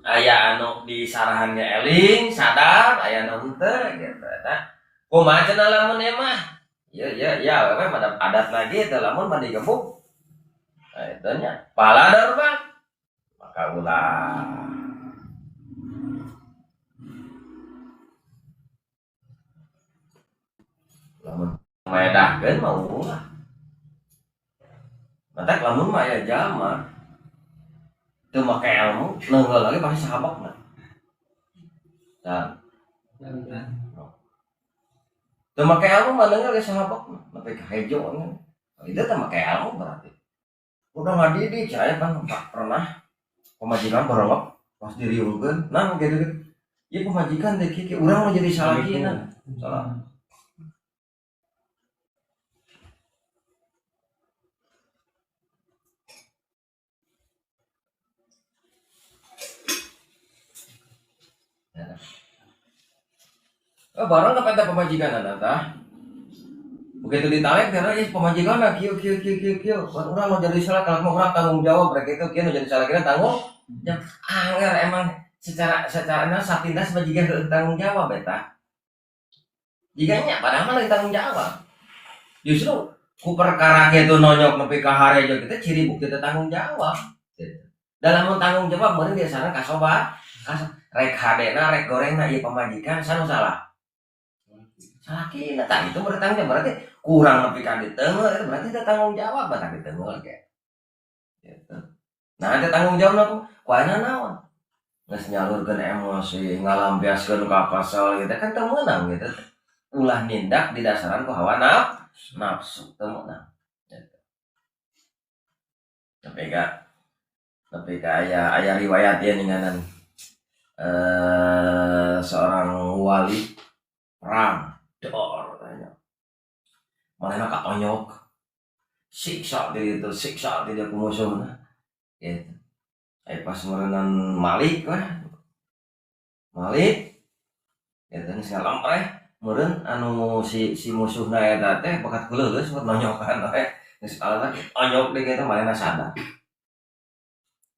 Aya anu disarahan ge eling, sadar, aya anu henteu gitu. Nah, kumaha cenah lamun ieu mah? Ya, ya, we mah adatna gitu lamun mah digebuk. Nah, itu nya. Pala dorban. Maka ulah. Lamun maedahkeun mah ulah. Matak lamun mah aya jalma teu make ilmu, neunggeul lagi pasti sahabakna. Tah. Teu make ilmu mah neunggeul ge sahabakna, nepi ka hejo kan. Itu teu make ilmu berarti. Udah ngadidik saya kan pernah pemajikan borongok pas diriungkeun, nah gitu gitu. Ieu pemajikan teh kieu urang mah jadi salakina. Salah. Barang kepada pemajikan anak tah. Begitu ditarik karena ya pemajikan lah kieu kieu kieu kieu kieu. Urang mau jadi salah kalau mau urang tanggung jawab rek itu kieu nu jadi salah kira tanggung jawab. Anger emang secara secara satindas majikan heueuh tanggung jawab eta. Jika nya padahal mah lain tanggung jawab. Justru ku perkara kitu nonyok nepi ka harejo kita ciri bukti teh tanggung jawab. Gitu. Dalam mun tanggung jawab meureun biasana kasoba, rek hadena rek gorengna ieu pamajikan sanu salah. Salakina tah itu bertanggung jawab berarti kurang nepi ka diteunggeul itu berarti teu tanggung jawab batak diteunggeul ge. Gitu. Nah teu tanggung jawabna ku ayeuna naon? Geus nyalurkeun emosi, ngalampiaskeun ka pasal gitu kan teu meunang gitu. Ulah nindak didasaran ku hawa nafsu teu meunang. Gitu. Tapi ka aya riwayat ieu ninganan seorang wali perang dor tanya. Manehna katonyok. Siksa diri itu, siksa diri ku musuhna. Gitu. Pas meureunan Malik lah. Malik gitu geus ngalampreh meureun anu si musuhna eta teh bakat kuleuleus buat nonyokan we. Geus alana tonyok deui kitu manehna sadar.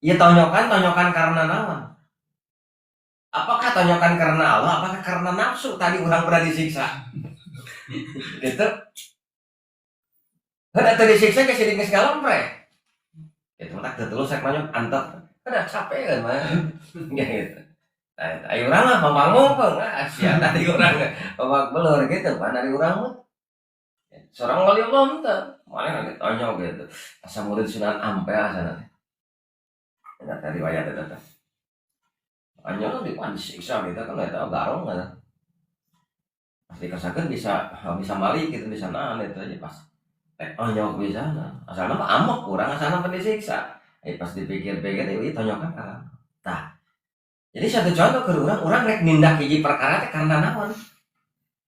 Ieu tonyokan karena naon? Apakah tonyokan karena Allah, apakah karena nafsu tadi orang pernah disiksa? Gitu. Kan atau disiksa ke sini geus ngalempreh. Gitu mah teu tulus rek nonyok antep. Kan capek kan mah. Gitu. Nah, ayo urang mah mamangmung ah sia tadi urang pamak belur gitu pan dari urang mah. Seorang wali Allah teh, mana nanti tonyok gitu. Asa murid Sunan Ampel asana teh. Eta riwayat eta teh. Makanya di disiksa gitu kan eta garong kan. Pas dikasakeun bisa malik gitu bisa nahan itu aja pas. Tonjok bisa nah. Asalna mah amok kurang asalna mah disiksa. Pas dipikir-pikir ieu tonyokan kalah. Tah. Jadi satu contoh ke urang rek nindak hiji perkara teh karena naon?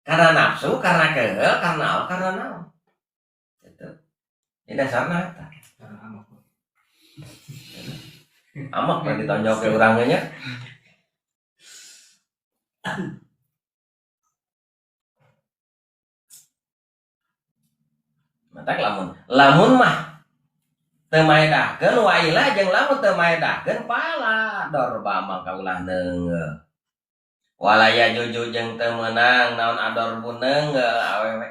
Karena nafsu, karena keuheul, karena Allah, karena naon? Gitu. Ini dasarna eta. Karena amok. Amok mah ditonjok ke urang nya. Matak lamun mah teu maedahkeun wailah jeung lamun teu maedahkeun pala dorba mangka ulah neunggeul. Walaya juju jeung teu meunang naon adorbu neunggeul awewe.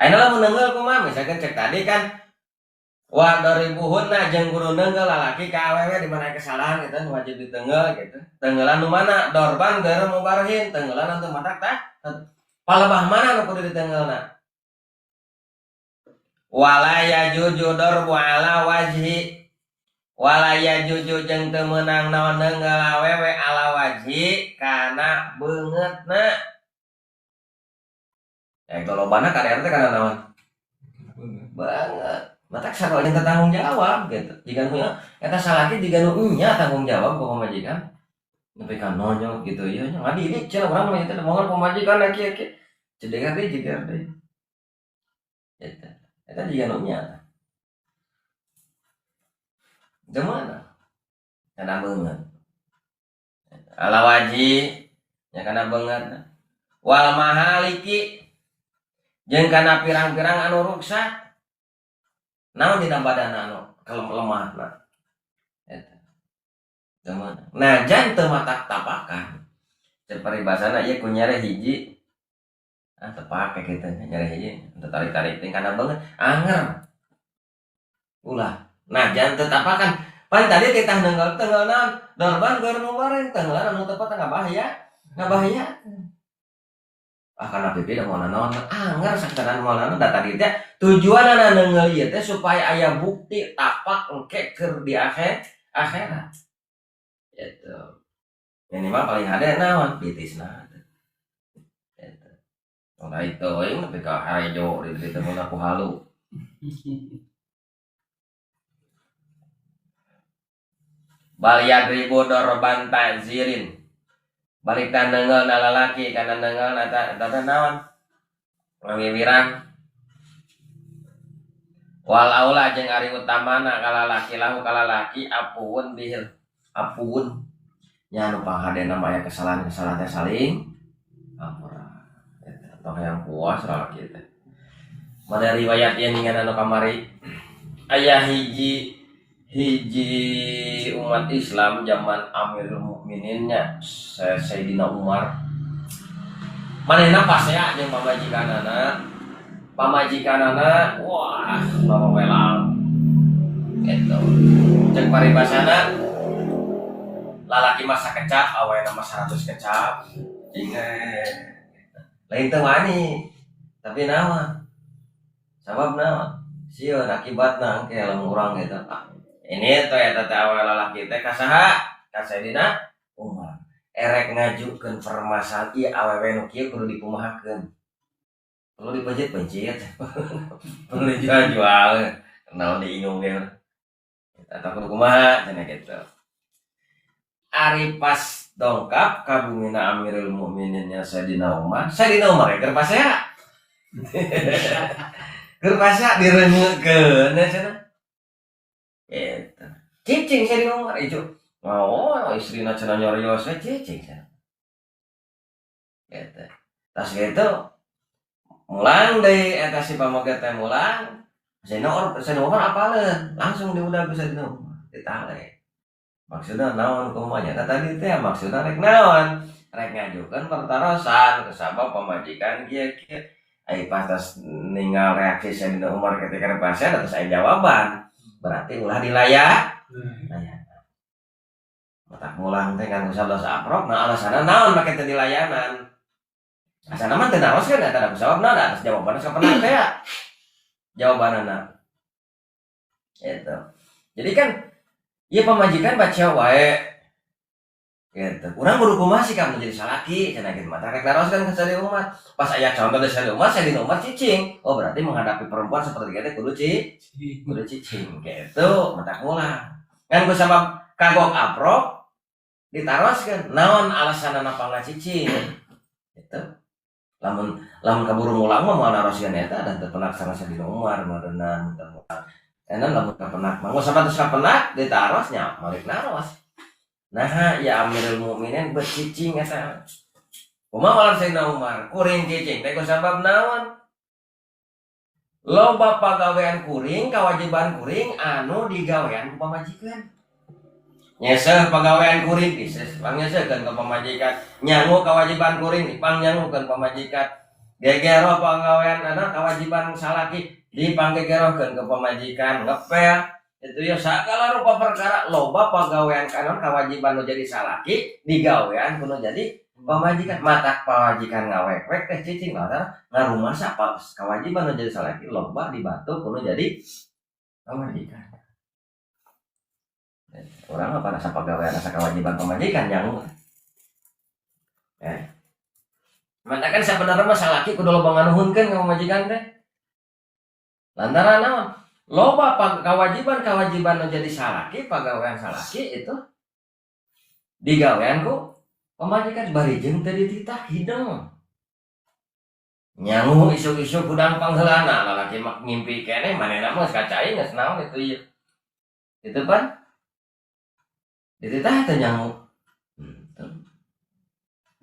Ayeuna lamun neunggeul kumaha misalkan cek tadi kan wa doribuhunna jeung kudu neunggeul lalaki ka awewe di mana kesalahan gitu wajib diteunggeul gitu. Teunggelan nu mana? Dorban geureum mubarhin, teunggelan anu matak tah. Palebah mana nu kudu diteunggeulna? Wala yajuju darbu ala wajhi. Wala yajuju jeung teu meunang naon neunggeul awewe ala wajhi kana beungeutna. Golobana ka RT kana naon? Beungeut. Matak sarua jeung tanggung jawab gitu. Jika nu eta salaki jiga nu nya tanggung jawab ku pamajikan. Nepi ka nonyok gitu ieu nya ngadidik cenah urang mah eta mohon pamajikan kieu kieu. Cedegar deui jigar deui. Eta. Eta jiga nu nya. Gimana? Kana beungeut. Ala waji nya kana beungeut. Wal mahaliki jeung kana pirang-pirang anu ruksak. Naon dina badan anu kelemah-lemahna eta. Gimana? Nah, jan teu matak tapakan. Cek paribasana ieu ku nyere hiji. Ah teu pake kitu nyere hiji, teu tarik-tarik teh kana beungeut anger. Ulah. Nah, jan teu tapakan. Pan tadi titah nenggel tenggel naon? Dorban geur mubarin tenggelan anu tepat ngabahaya, ngabahaya. Ah kana pipi da moal naon, anggar sakitaran moal naon da tadi teh tujuanana nenggel ieu teh supaya aya bukti tapak engke keur di akhirat. Gitu. Minimal paling hade naon bitisna. Gitu. Nah itu aing nepi ka harejo di ditu mun aku halu. Bal yadribu dorban ta'zirin. Balik ta nenggel na lalaki kana nenggel na ta naon? Ngawiwiran. Wal aula jeung ari utamana ka lalaki lahu ka lalaki apuun bihil. Apuun. Nya anu panghadena mah aya kesalahan-kesalahan teh saling ampura. Eta tong hayang puas lalaki teh. Mana riwayat ieu ningan anu kamari aya hiji umat Islam zaman Amirul Mukmininnya Sayyidina Umar. Manehna pasea jeung pamajikanana. Pamajikanana wah bawelang. Gitu. Cek paribasana lalaki mah sakecap, awena mah 100 kecap. Inge. Lain teu wani. Tapi naon? Sabab naon? Sieun akibatna engke lamun urang gitu. Ah, ini teh eta teh awewe lalaki teh ka saha? Ka Sayyidina Umar. Erek ngajukeun permasalahan ieu awewe nu kieu kudu dikumahakeun. Perlu dipencit-pencit. Perlu dijual-jual. Naon diingung ge. Eta kudu kumaha cenah kitu. Ari pas dongkap ka bumina Amirul Mukmininnya Sayyidina Umar, Sayyidina Umar keur pasea. Keur pasea direungekeun cenah. Gitu. Cicing Sayyidina Umar itu. Oh, istrina cenah nyorios we cicing cenah. Gitu. Tas gitu mulang deui eta si pamoget teh mulang. Sayyidina Umar apaleun, langsung diudag ku Sayyidina Umar, ditale. Maksudna naon kumaha nya tadi teh maksudna rek naon? Rek ngajukeun pertarosan kusabab pamajikan kieu-kieu. Ai pas tos ningal reaksi Sayyidina Umar ketika pasea terus aya jawaban. Berarti ulah dilayak. Layanan. Matak mulang teh kan kusabab aprok, nah alasanna naon make teu dilayanan. Asana mah teu naroskeun eta da kusabab naon atas jawabanna sapenak teh ya. Jawabanana. Gitu. Jadi kan ieu pamajikan baca wae. Gitu. Urang kudu kumaha sikap menjadi salaki cenah kitu mah. Rek naroskeun ka Sayyidina Umar. Pas aya contoh dari Sayyidina Umar cicing. Oh berarti menghadapi perempuan seperti itu kudu kudu cicing gitu, matak mulang. Ngan ku sabab kagok aprok ditaroskeun naon alasanana pangacicing. Gitu. Lamun kaburu mulang mah moal naroskeun eta dan teu penak sareng Sayyidina Umar meureunna teu mulang. Enan lamun kapenak mah sampai terus kapenak ditaros nya malik naros. Nah, ya Amirul Mukminin bercicing eta. Kumaha malam Sayyidina Umar kuring cicing teh kusabab naon? Loba pagawean kuring, kewajiban kuring anu digawean ku pamajikan. Nyeseh pagawean kuring dises pangnyesekeun ka pamajikan. Nyangu kewajiban kuring dipangyangukeun pamajikan. Gegero pagawean anu kewajiban salaki dipanggegerokeun ke pamajikan. Ngepel itu ya segala rupa perkara loba pagawean kanon kewajiban nu jadi salaki digawean kudu jadi pamajikan. Matak pamajikan ngawek-wek teh cicing lantaran ngarumasa kewajiban nu jadi salaki loba dibantu kudu jadi pamajikan. Urang mah asa pagawean asa kewajiban pamajikan nyangu. Matakan sabenerna mah salaki kudu loba nganuhunkeun ka pamajikan teh. Lantaran naon? Loba kewajiban-kewajiban nu jadi salaki, pagawean salaki itu digawean ku pamajikan bari jeung teu dititah hideng. Nyangu isuk-isuk hudang pangheulana, lalaki mah ngimpi keneh manehna mah geus kacai geus naon itu ieu. Itu pan dititah teh nyangu.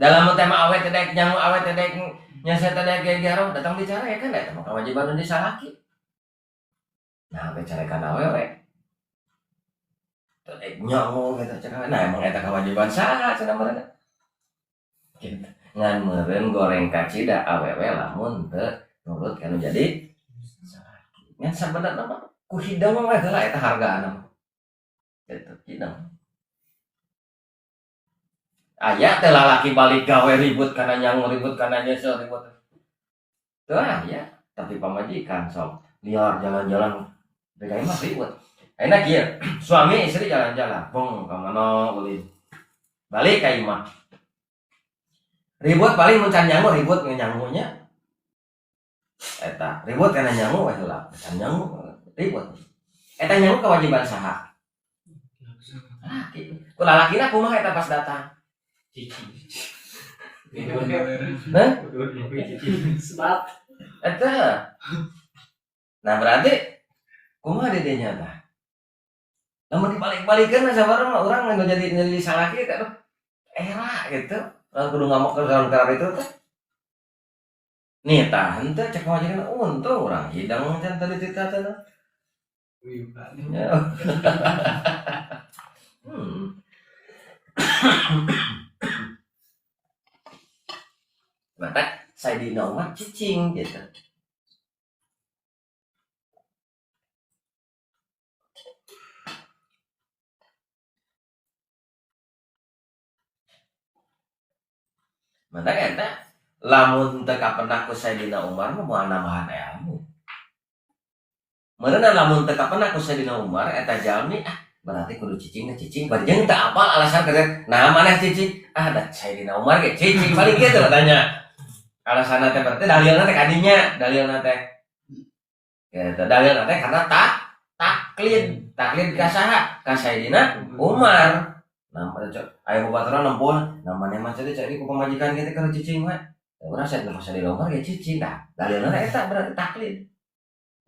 Dalam tema awe teh daek nyangu, awe teh daek nyasa teh daek gegero, datang dicarekan eta mah kewajiban nu salaki. Nah, carekan awewe. Teu daek nyangu gitu cek. Nah, emang eta kewajiban saha cenah meureun. Gitu. Ngan meureun goreng kacida awewe lamun teu nurut kanu jadi salaki. Ngan sabenerna mah ku hidang mah heula eta hargaana mah. Gitu, hidang. Aya teh lalaki balik gawe ribut kana nyangu, ribut kana nyesel, ribut. Teu aya, tapi pamajikan sok liar jalan-jalan beda mah ribut. Ayeuna kieu, suami istri jalan-jalan, bong ka mana ulin. Balik ka imah. Ribut paling mun can nyangu ribut nyangunya. Eta ribut kana nyangu we heula, can nyangu ribut. Eta nyangu kewajiban saha? Laki. Ku lalakina kumaha eta pas datang? Cicing. Hah? Sebab Eta. Nah berarti kumaha dedenya tah? Lamun dibalik-balikeun sabarna mah urang nu jadi salaki teh aduh era gitu. Lamun kudu ngamuk ke dalam itu teh. Nih tah henteu cek pamajikan untung urang hidang can tadi tita teh. Ya. Maka Sayyidina Umar cicing gitu. Maka eta lamun teu kapendak ku Sayyidina Umar mah moal nambahan ilmu. Meureunna lamun teu kapendak ku Sayyidina Umar eta jalmi ah berarti kudu cicing cicing bari jeung teu apal alasan keur nah maneh cicing ah da Sayyidina Umar ge cicing paling kitu katanya. Alasanna teh berarti dalilna teh kadinya, dalilna teh. Gitu, dalilna teh karena taklid, taklid ka saha? Ka Sayyidina Umar. Nah, aya babaturan nempun, namanya mah cari cari ku pamajikan kitu keur cicing we. Urang Sayyidina Umar ge cicing tah. Dalilna teh eta berarti taklid.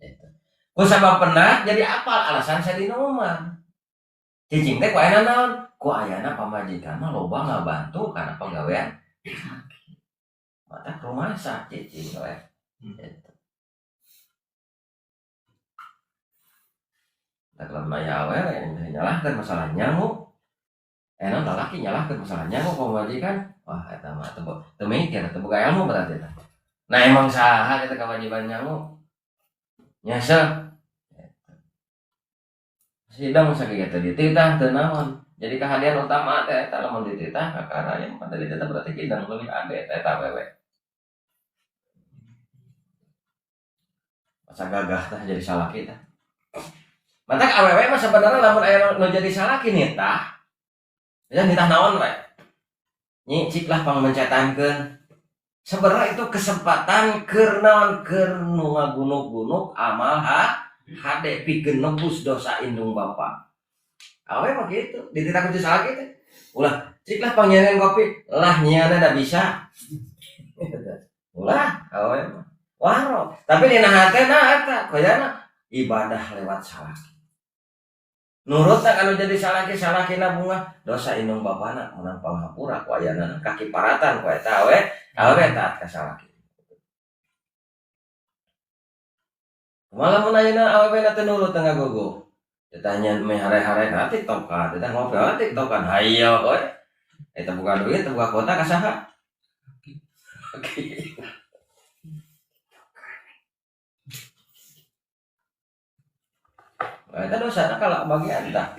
Gitu. Ku sabab pernah jadi apal alasan Sayyidina Umar. Cicing teh ku ayana naon? Ku ayana pamajikan mah loba ngabantu kana pagawean. Mata rumasa cicing we. Gitu. Tah lamun aya awewe nyalahkeun masalah nyangu. Enak lalaki nyalahkeun masalah nyangu pamajikan. Wah eta mah teu mikir, teu boga ilmu berarti teh. Nah emang saha eta kewajiban nyangu? Nyesel. Sidang sakitu dititah teu naon. Jadi kehadian utama teh eta lamun dititah kakara yang pada dititah berarti kidang leuwih ade eta awewe. Masa gagah tah jadi salaki tah. Matak awewe mah sebenarnya lamun aya nu jadi salaki nitah. Ya nitah naon we? Nyi cik lah pangmencetankeun. Sebenarnya itu kesempatan keur naon keur nu ngagunuk-gunuk amal hade pikeun nebus dosa indung bapa. Awe mah kitu, dititah ku salaki teh. Ulah cik lah pangnyianan kopi, lah nyiana da bisa. Ulah awe mah. Waro, tapi dina hatena eta koyana ibadah lewat salaki. Nurut tak kalau jadi salaki salakina bunga dosa indung bapana menang panghapura ku ayana kaki paratan ku eta awe awe taat ka salaki. Malah mun ayeuna awewe na teu nurut teu ngagogo. Ditanya meh hare-hare ka TikTokan, ditanya ngopi ka TikTokan, hayo we. Eta buka duit, teu buka kuota ka saha? Oke. Nah, itu dosa kalau bagian tah.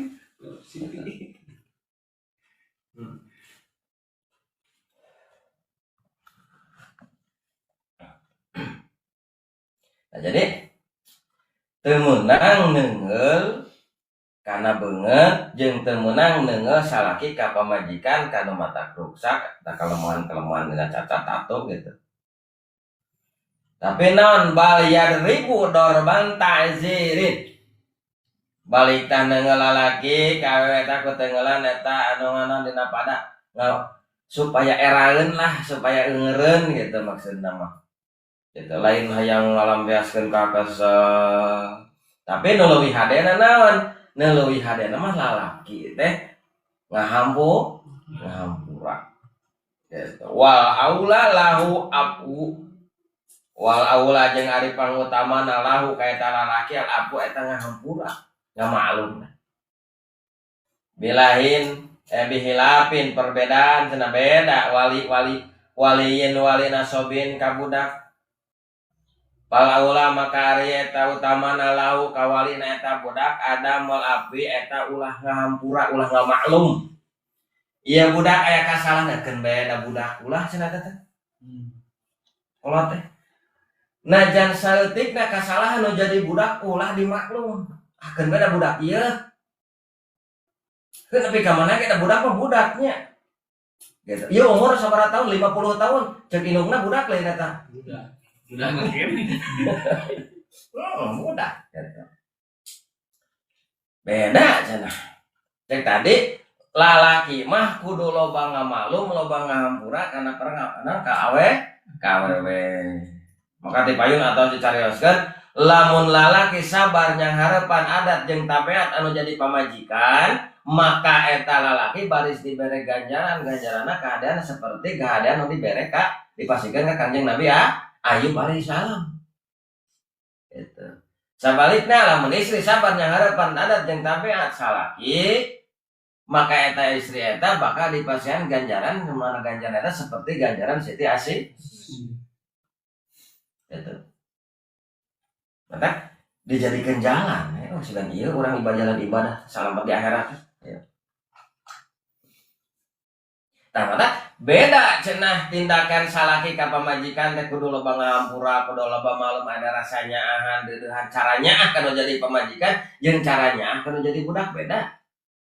Nah, jadi teu meunang neungeul kana beungeut jeung teu meunang neungeul salaki ka pamajikan kana mata ruksak da kelemahan-kelemahan dina cacat tato gitu. Tapi naon bal yadribu dorban ta'zirin. Balik tah neungeul lalaki ka awewe tah ku teungeulan eta anu nganon dina pada supaya eraeun lah, supaya eungeureun gitu maksudna mah. Gitu lain hayang ngalampiaskeun ka kesel. Tapi nu leuwih hadena naon? Nu leuwih hadena mah lalaki teh ngahampura. Gitu. Wal aula lahu apu. Wal aula jeung ari pangutamana lahu ka eta lalaki al apu eta ngahampura. Nggak maklum. Bilahin bihilapin perbedaan cenah beda wali wali waliyin wali nasobin ka budak. Palaula maka ari eta utamana lahu kawalina eta budak adamul afwi eta ulah ngahampura ulah ngamaklum. Ieu budak aya kasalahan keun bae da budak ulah cenah teh. Kolot teh. Najan saeutikna kasalahan nu jadi budak ulah dimaklum. Ah keun bae da budak ieu. Keun tapi ka mana ge da budak mah budaknya. Gitu. Ieu umur sabaraha tahun? 50 tahun. Ceuk indungna budak lain eta. Budak. Budak makin. Oh, budak gitu. Beda cenah. Cek tadi lalaki mah kudu loba ngamalum, loba ngahampura kana perengganan ka awe, ka awewe. Maka ti payun atau dicarioskeun lamun lalaki sabar nyangharepan adat jeung tabiat anu jadi pamajikan, maka eta lalaki baris dibere ganjaran, ganjaranna keadaan seperti keadaan anu dibere ka dipasihkeun ka Kanjeng Nabi ya Ayub alaihi salam. Gitu. Sabalikna lamun istri sabar nyangharepan adat jeung tabiat salaki, maka eta istri eta bakal dipasihan ganjaran, mana ganjaran eta seperti ganjaran Siti Asih. Gitu. Maka dijadikan jalan, ya. Oh, sedang iya orang ibadah jalan ibadah selamat di akhirat. Ya. Nah, maka beda cenah tindakan salaki ka pamajikan teh kudu loba ngahampura, kudu loba malum ada rasanya ahan deudeuhan caranya ah kana jadi pamajikan jeung caranya ah kana jadi budak beda.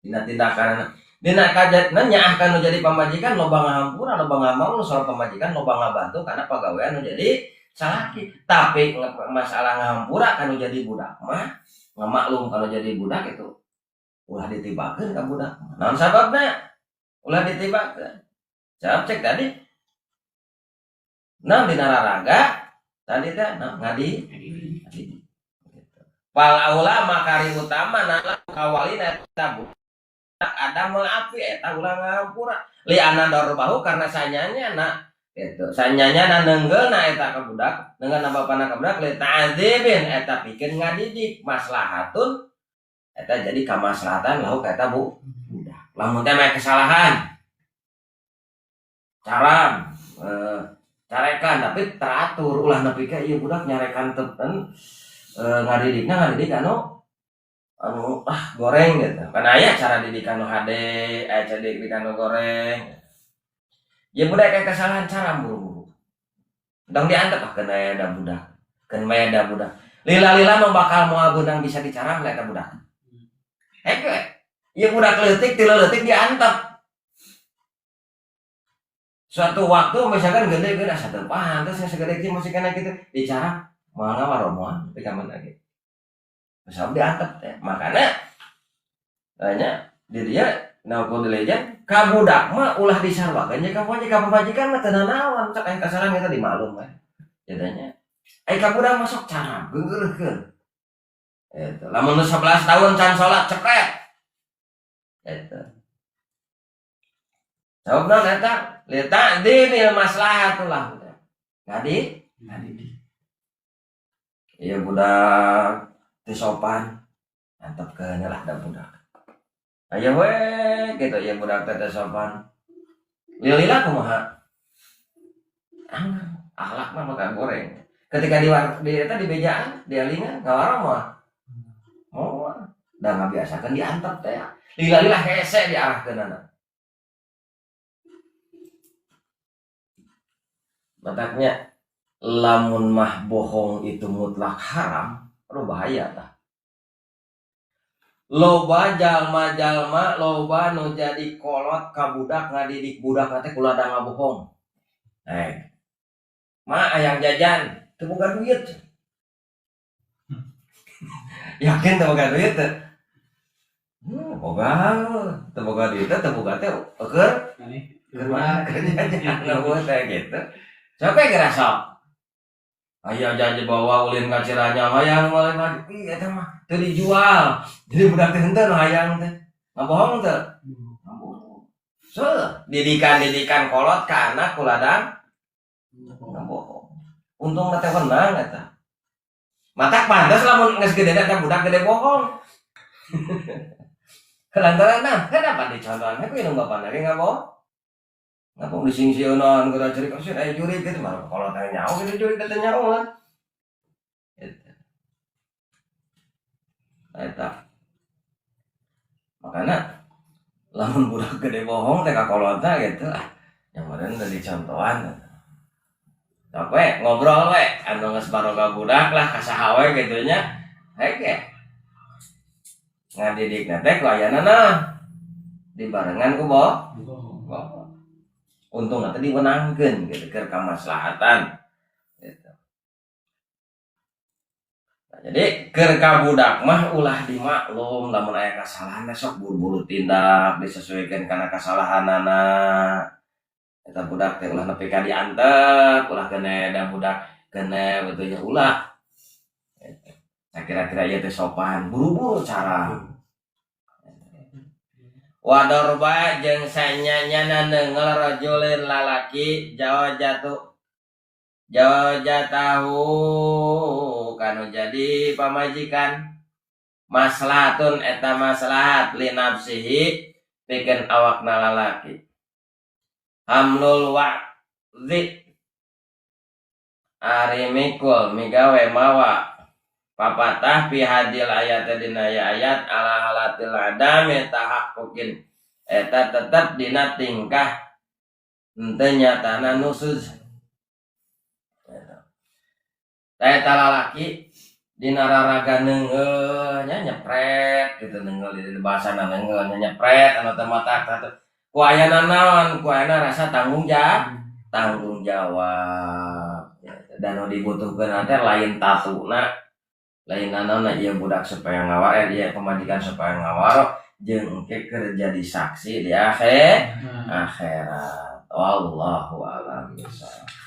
Dina tindakan dina kajatna nyaah kana jadi pamajikan loba ngahampura, loba ngamau soal pamajikan loba ngabantu karena pagawean nu jadi salaki. Tapi masalah ngahampura kana jadi budak mah ngamaklum kana jadi budak itu ulah ditibakeun ka budak. Naon sababna? Ulah ditibakeun. Jawab cek tadi. Nah dina raraga tadi teh nah, ngadi ngadi. Gitu. Fal aula makari utama na kawalina eta budak adamul afwi eta ulah ngahampura li anna darbahu karena sanyanya na gitu. Sanyanya na neunggeulna eta ka budak, neunggeulna bapana ka budak li ta'dzibin eta pikeun ngadidik maslahatun eta jadi kamaslahatan lahu ka eta budak. Lamun teh mah kesalahan caram carekan tapi teratur ulah nepi ka ieu budak nyarekan teu ngadidikna ngadidik anu anu ah goreng gitu. Kan aya cara didikan nu hade, aya cara didikan nu goreng. Ya budak kayak kesalahan cara buru-buru. Dong diantep ah kena da budak. Keun bae da budak. Lila-lila mah bakal moal beunang bisa dicaram lah eta budak. Heke. Ieu budak leutik ti leutik diantep. Suatu waktu misalkan gede-gede asa teu pantes segede kieu masih kena kitu dicaram moal ngawaromoan tapi ka mana ge. Misal diantep teh. Makanya banyak di dia naukul dilejan ka budak mah ulah disarwakeun jeung ka pamajikan mah teu nanaon sok aya kasalahan eta dimalum we. Jadanya ai ka budak mah sok caram geunggeureuhkeun. Eta lamun nu 11 tahun can salat cepret. Eta. Sababna eta li ta'dimil maslahatullah. Ngadi? Ngadi. Iya budak teu sopan. Antepkeun lah da budak. Aya we gitu ieu budak teh teu sopan. Lila kumaha? Akhlak mah bakal goreng. Ketika di eta di bejaan, di alingan ngawarang mah. Moal. Da ngabiasakeun diantep teh. Lila-lila hese diarahkeunana. Mataknya lamun mah bohong itu mutlak haram, aduh bahaya tah. Loba jalma-jalma loba nu jadi kolot ka budak ngadidik budak teh kuladang ngabohong. Ma ayang jajan teu boga duit. Yakin teu boga duit teh? Boga teu boga duit teh teu boga teh eueuh. Keur mana keur jajan eueuh teh gitu. Sampai geura sok. Aya janji bawa ulin ka Ciranyang hayang boleh mah. Ih eta mah teu dijual. Jadi budak teh henteu nu hayang teh. Ngabohong teu? Ngabohong. So, didikan-didikan kolot ka anak kuladang ngabohong. Untung teh wenang eta. Matak pantes lamun geus gede eta budak gede bohong. Lantaran nah, kenapa dicontohan ku indung bapana ge ngabohong? Ngabohong disingsieunan geura cerik aya jurig kitu mah kolot teh nyaho kitu jurig teh nyaho. Eta makanya lamun budak gede bohong teh ka kolotna gitu, ah, yang mana udah dicontohan. Sok we ngobrol we anu geus baroga budak lah ka saha we gitu nya. Hege ngadidikna teh ku ayana naon dibarengan ku bohong. Untung teh diwenangkeun gitu keur kamaslahatan gitu. Nah, jadi keur ka budak mah ulah dimaklum lamun aya kasalahan teh sok buru-buru tindak disesuaikan kana kesalahanana. Eta budak teh ulah nepi ka diantep, ulah kene da budak kene betul nya ulah. Nah, kira-kira ieu teh sopan, buru-buru cara. Wa darba jeung sanyanyana neunggeul rajulin lalaki jauh jatahu kanu jadi pamajikan maslahatun eta maslahat li nafsihi pikeun awakna lalaki. Hamlul wa'zi ari mikul migawe mawa papatah fi hadil ayat dina ayat ala halatil adami tahaqquqin eta tetep dina tingkah henteu nyatana nusuz. Eta lalaki dina raraga neungeul nya nyepret gitu, neungeul di bahasana neungeul nya nyepret anu teu matak ku ayana naon, ku ayana rasa tanggung jawab, tanggung jawab. Dan nu dibutuhkeun teh lain tatuna, lain naonna, ieu budak supaya ngawaro, ieu pamajikan supaya ngawaro jeung engke keur jadi saksi di akhirat. Wallahu a'lam bishawab.